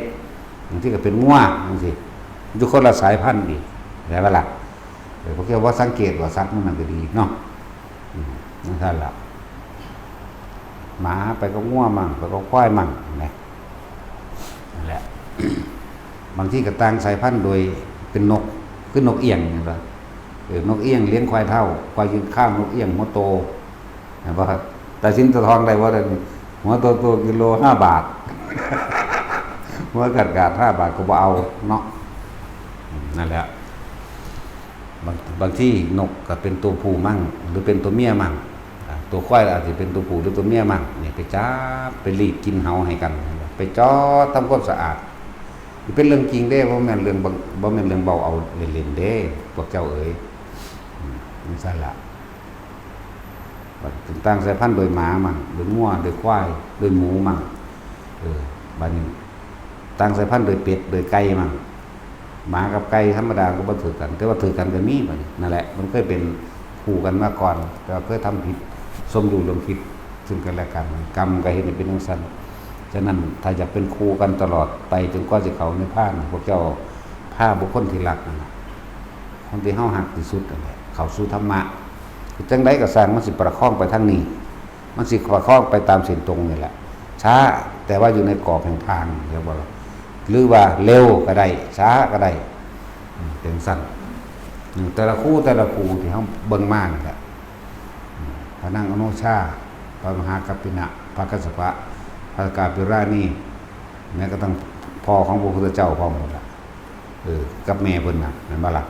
บางทีก็เป็นงัวจั่งซี้ อยู่คนละสายพันธุ์อีก แม่นบ่ล่ะ เออ พวกเจ้าบ่สังเกตว่าสัตว์มันนั่นก็ดีเนาะ อืม จั่งซั้นล่ะ หมาไปกับงัวมั่ง ไปกับควายมั่ง นะ นั่นแหละ บางทีก็ต่างสายพันธุ์โดยเป็นนก คือนกเอี้ยง เห็นบ่ เออ นกเอี้ยงเลี้ยงควายเฒ่า ควายยืนข้างนกเอี้ยงหัวโต เห็นบ่ ตาสินตาทองได้บ่ เดี๋ยวนี้ หัวโตโตกิโลห้าบาท หัวขาดขาดห้าบาทก็บ่เอาเนาะ อืม นั่นแหละ บาง บางทีนกก็เป็นตัวผู้มั่ง หรือเป็นตัวเมียมั่ง อ่า ตัวควายอาจจะเป็นตัวผู้หรือตัวเมียมั่ง นี่ไปจับ ไปรีดกินเหาให้กัน ไปจอดทำความสะอาด นี่เป็นเรื่องจริงเด้ บ่แม่นเรื่องบัง บ่แม่นเรื่องเว้าเอาเล่นๆเด้ พวกเจ้าเอ๋ย อืม จั่งซั้นล่ะ บัดต่างสายพันธุ์โดยหมามั่ง โดยงัว โดยควาย โดยหมูมั่ง เออ บัดนี้ต่างสายพันธุ์โดยเป็ด โดยไก่มั่ง หมากับไก่ธรรมดาก็บ่ถือกัน แต่ว่าถือกันก็มีบัดนี้ นั่นแหละ มันเคยเป็นคู่กันมาก่อน แต่ว่าเคยทำผิด สมรู้ร่วมคิดซึ่งกันและกัน กรรมก็เฮ็ดให้เป็นจั่งซั้น ฉะนั้นถ้าอยากเป็นคู่กันตลอดไปจนกว่าสิเข้านิพพาน พวกเจ้าพาบุคคลที่รักนั่นน่ะ คนที่เฮาฮักที่สุดนั่นแหละ เข้าสู่ธรรมะ จั่งใดก็ซ่างมันสิประคองไปทางนี้ มันสิประคองไปตามเส้นตรงนี่แหละ ช้า แต่ว่าอยู่ในกรอบแห่งทาง เรียกว่า หรือว่าเร็วก็ได้ ช้าก็ได้ อืม เป็นซั่น อืม แต่ละคู่แต่ละคู่ที่เฮาเบิ่งมานั่นแหละ อืม พระนางอโนชา พระมหากัปปินะ พระกัสสปะ พระกาปิรานี แม้กระทั่งพ่อของพระพุทธเจ้าพร้อมหมดละ เออ กับแม่เพิ่นน่ะ แม่นบ่ล่ะ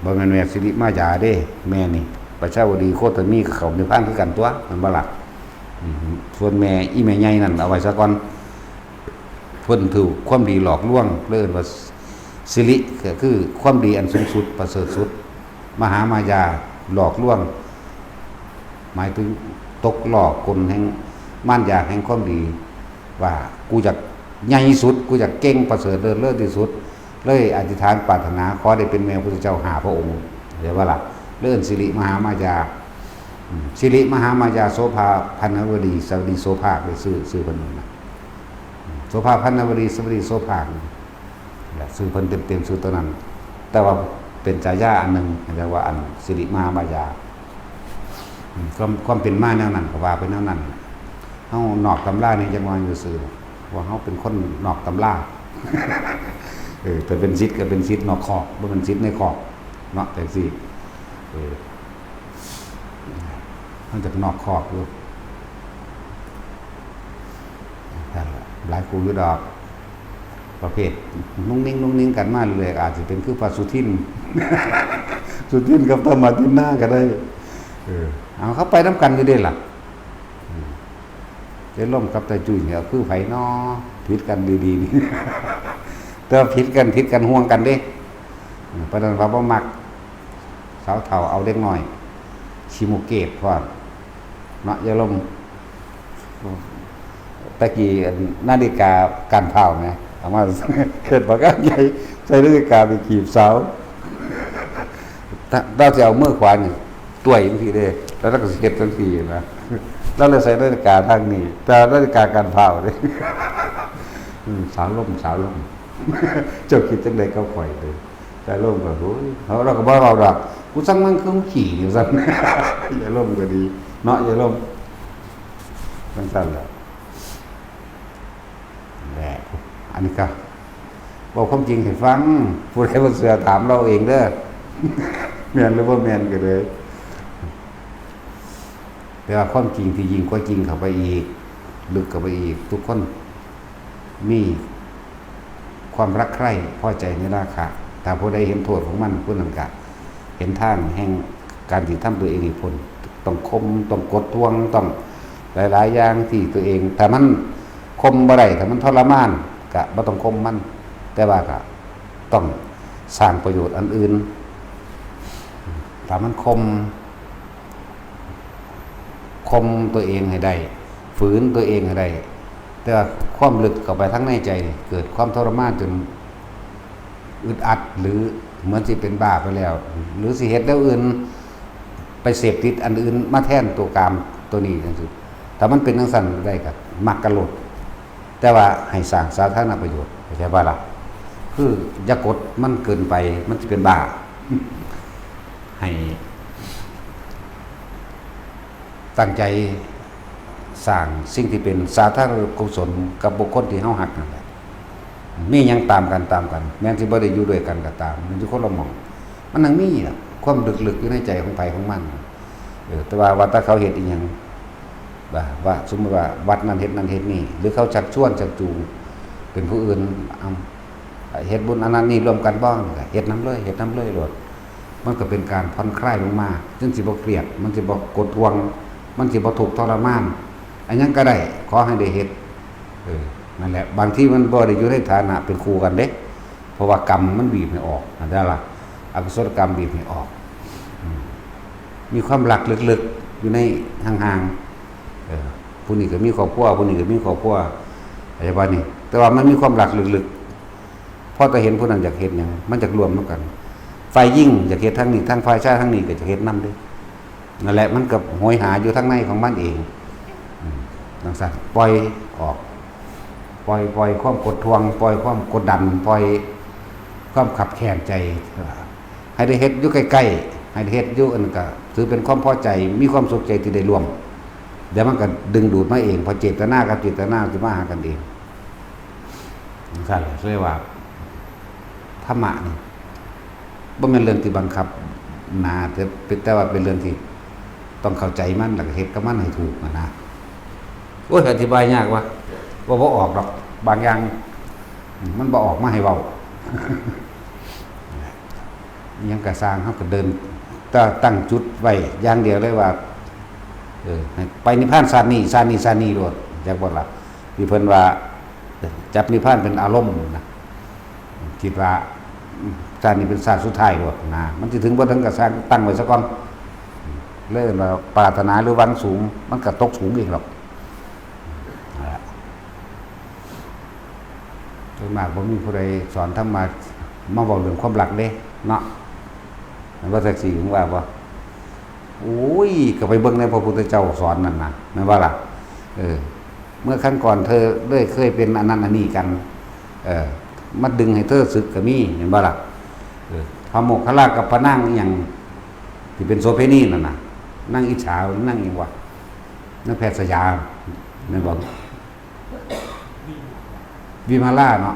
บ่แม่นแม่สิริมายาเด้ แม่นี่ ประชาวดีโคตมีก็เข้านิพพานคือกันตั๊ว แม่นบ่ล่ะ อืม ส่วนแม่ อีแม่ใหญ่นั่นเอาไว้ซะก่อน เพิ่นถูกความดีหลอกลวง เลยเอิ้นว่าสิริ ก็คือความดีอันสูงสุด ประเสริฐสุด มหามายาหลอกลวง หมายถึงตกล่อกลแห่งมารยาแห่งความดี ว่ากูอยากใหญ่สุด กูอยากเก่งประเสริฐเลิศเลอที่สุด เลยอธิษฐานปรารถนาขอได้เป็นแม่พุทธเจ้าห้าพระองค์ เรียกว่าล่ะ เลื่อนสิริมหามายา อืม สิริมหามายาโสภาพันนวดีสวัสดีโสภาคเลยชื่อ ชื่อเพิ่นนั่นนะ อืม โสภาพันนวดีสวัสดีโสภาค และชื่อเพิ่นเต็มๆ ชื่อตัวนั้น แต่ว่าเป็นฉายาอันหนึ่ง เรียกว่าอันสิริมหามายา อืม ความ ความเป็นมาแนวนั้นก็ว่าไปแนวนั้น เฮานอกตำรานี่จังว่าอยู่ซื่อ ว่าเฮาเป็นคนนอกตำรา เออ แต่เป็นศิษย์ก็เป็นศิษย์นอกคอก บ่เป็นศิษย์ในคอก เนาะ จังซี่ เออ มันจะนอกคอกอยู่ นั่นแหละ หลายคู่อยู่ดอก ประเภทนุ่งนิ่งนุ่งนิ่งกันมาเรื่อย อาจจะเป็นคือพระสุทิน สุทินกับธรรมทินนาก็ได้ เออ เอาเข้าไปนำกันอยู่เด้ล่ะ อืม เจ๊ล่มกับตาจุ้ยเนี่ยคือไผน้อ ผิดกันดีๆ นี่ แต่ว่าผิดกัน ผิดกันห่วงกันเด้ อืม เพราะฉะนั้นว่าบ่มัก สาวเฒ่าเอาเด็กน้อย ชิโมเกตพร้อม เนาะ อย่าลม ตะกี้อันนาฬิกาการเผาไง เอามา เฮ็ดปากกาใหญ่ ใส่นาฬิกาไปขีบสาว ถ้า ถ้าจะเอามือขวานี่ ต่วยจังซี่เด้ แล้วเราก็สิเฮ็ดจังซี่นะ เราเลยใส่นาฬิกาทางนี้ แต่นาฬิกาการเผาเด้ อืม สาวลม สาวลม เจ้าคิดจังใดกับข่อยเด้ สาวลมก็ โอ้ย เรา เราก็บ่เว้าดอก กูสั่งมันคือขี้อยู่ซั่น อย่าลมก็ดี เนาะ อย่าลม จังซั่นแหละ แหละ อันนี้ก็ เว้าความจริงให้ฟัง ผู้ใดบ่เชื่อถามเราเองเด้อ แม่นหรือบ่แม่นก็เลย แต่ว่าความจริงที่ยิ่งกว่าจริงเข้าไปอีก ลึกเข้าไปอีก ทุกคนมีความรักใคร่พอใจในราคะ ถ้าผู้ใดเห็นโทษของมัน ผู้นั้นก็เห็นทางแห่งการที่ทำตัวเองให้พ้น ต้องข่ม ต้องกดทวง ต้องหลายๆอย่างที่ตัวเอง ถ้ามันข่มบ่ได้ ถ้ามันทรมาน ก็บ่ต้องข่มมัน แต่ว่าก็ต้องสร้างประโยชน์อันอื่น ถ้ามันข่ม ข่มตัวเองให้ได้ ฝืนตัวเองให้ได้ แต่ว่าความลึกเข้าไปทางในใจนี่ เกิดความทรมานจนอึดอัด หรือเหมือนสิเป็นบ้าไปแล้ว หรือสิเฮ็ดแนวอื่น ไปเสพติดอันอื่นมาแทนตัวกามตัวนี้จังซี่ ถ้ามันเป็นจังซั่นได้ก็มักกะโลด แต่ว่าให้สร้างสาธารณประโยชน์ เข้าใจบ่ล่ะ คืออย่ากดมันเกินไป มันสิเป็นบ้า ให้ตั้งใจสร้างสิ่งที่เป็นสาธารณกุศลกับบุคคลที่เฮาฮักนั่นแหละ มีหยังตามกัน ตามกัน แม้นสิบ่ได้อยู่ด้วยกันก็ตาม มันอยู่คนละหม่อง มันยังมีล่ะ ความลึกๆอยู่ในใจของไผของมัน เออ แต่ว่า ว่าแต่เขาเฮ็ดอีหยัง ว่า ว่าสมมุติว่าวัดนั้นเฮ็ดนั่นเฮ็ดนี่ หรือเขาชักชวนชักจูง เป็นผู้อื่น เอา เฮ็ดบุญอันนั้นนี่ร่วมกันบ่ ก็เฮ็ดนำเลย เฮ็ดนำเลยโลด มันก็เป็นการผ่อนคลายลงมา มันสิบ่เครียด มันสิบ่กดทวง มันสิบ่ทุกข์ทรมาน อันหยังก็ได้ ขอให้ได้เฮ็ด เออ นั่นแหละ บางทีมันบ่ได้อยู่ในฐานะเป็นคู่กันเด้ เพราะว่ากรรมมันบีบให้ออก เข้าใจล่ะ อกุศลกรรมบีบให้ออก อืม มีความรักลึกๆอยู่ในห่างๆ เออ ผู้นี้ก็มีครอบครัว ผู้นี้ก็มีครอบครัว เข้าใจบ่นี่ แต่ว่ามันมีความรักลึกๆ พอแต่เห็นผู้นั้นอยากเฮ็ดหยัง มันอยากร่วมนำกัน ฝ่ายหญิงอยากเฮ็ดทางนี้ ทางฝ่ายชายทางนี้ก็อยากเฮ็ดนำเด้ นั่นแหละ มันก็โหยหาอยู่ทางในของมันเอง อืม จังซั่น ปล่อยออก ปล่อย ปล่อยความกดทวง ปล่อยความกดดัน ปล่อยความคับแค้นใจ ให้ได้เฮ็ดอยู่ใกล้ๆ ให้ได้เฮ็ดอยู่อันนั้นก็ถือเป็นความพอใจ มีความสุขใจที่ได้ร่วม เดี๋ยวมันก็ดึงดูดมาเอง เพราะเจตนากับเจตนาสิมาหากันเอง จังซั่นแหละ เลยว่า ธรรมะนี่ บ่แม่นเรื่องที่บังคับหนา แต่เป็น แต่ว่าเป็นเรื่องที่ต้องเข้าใจมัน แล้วก็เฮ็ดกับมันให้ถูกหั้นนะ โอ้ย อธิบายยากว่ะ เว้าบ่ออกดอก บางอย่าง มันบ่ออกมาให้เว้า อิหยังก็ซ่าง เฮาก็เดิน ต- ตั้งจุดไว้อย่างเดียวเลยว่า เออ ให้ไปนิพพานชาตินี้ ชาตินี้ ชาตินี้โลด จักบ่ล่ะ ที่เพิ่นว่า จับนิพพานเป็นอารมณ์นะ คิดว่า อืม ชาตินี้เป็นชาติสุดท้ายโลดนะ มันสิถึงบ่ถึงก็ซ่าง ตั้งไว้ซะก่อน เลยเอิ้นว่าปรารถนาหรือหวังสูง มันก็ตกสูงเองหรอก นั่นแหละ ส่วนมากบ่มีผู้ใดสอนธรรมะ มาเว้าเรื่องความรักเด้เนาะ แม่นบ่ แท็กซี่ ถึงว่าบ่ โอ้ย ก็ไปเบิ่งในพระพุทธเจ้าสอนนั่นนะ แม่นบ่ล่ะ เออ เมื่อครั้งก่อนเธอได้เคยเป็นอันนั้นอันนี้กัน เออ มาดึงให้เธอสึกก็มี แม่นบ่ล่ะ เออ พระโมคคัลลากับพระนางอิหยัง ที่เป็นโสเภณีนั่นน่ะ นางอิจฉา นางอิหยังวะ นางแพทย์สยา แม่นบ่ วิมาลาเนาะ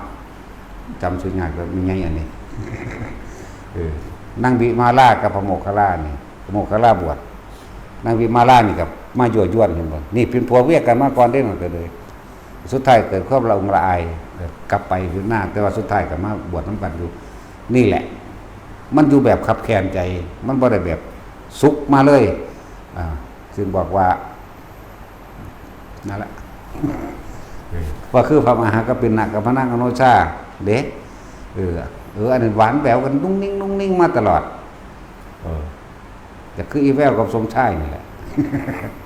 จำชื่อยากแล้ว มีไงอันนี้ เออ นางวิมาลากับพระโมคคัลลานี่ พระโมคคัลลาบวช นางวิมาลานี่ก็มายั่วยวน เห็นบ่ นี่เป็นผัวเมียกันมาก่อนเด้ นั่นก็เลย สุดท้ายเกิดความละองละอาย เออ กลับไปคืนหน้า แต่ว่าสุดท้ายก็มาบวชนำกันอยู่ นี่แหละ มันอยู่แบบคับแค้นใจ มันบ่ได้แบบสุขมาเลย อ่า ซึ่งบอกว่า นั่นแหละ เออ ว่าคือพระมหากัปปินะกับพระนางอโนชา เด้ เออ เออ อันนั้นหวานแหววกันนุ่งนิ่งนุ่งนิ่งมาตลอด เออ จะคืออีแววกับสมชายนี่แหละ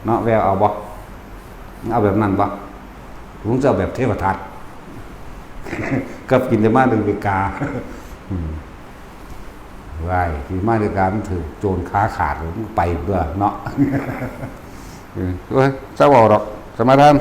เนาะ แววเอาบ่ เอาแบบนั้นบ่ ผมจะเอาแบบเทพทัต กับกินแต่มาดาวิกา อืม ว้าย กินมาดาวิกามันถือโจรขาขาดเลย มันไปเด้อเนาะ เออ โอ้ย เศร้าเอาดอก สมาทาน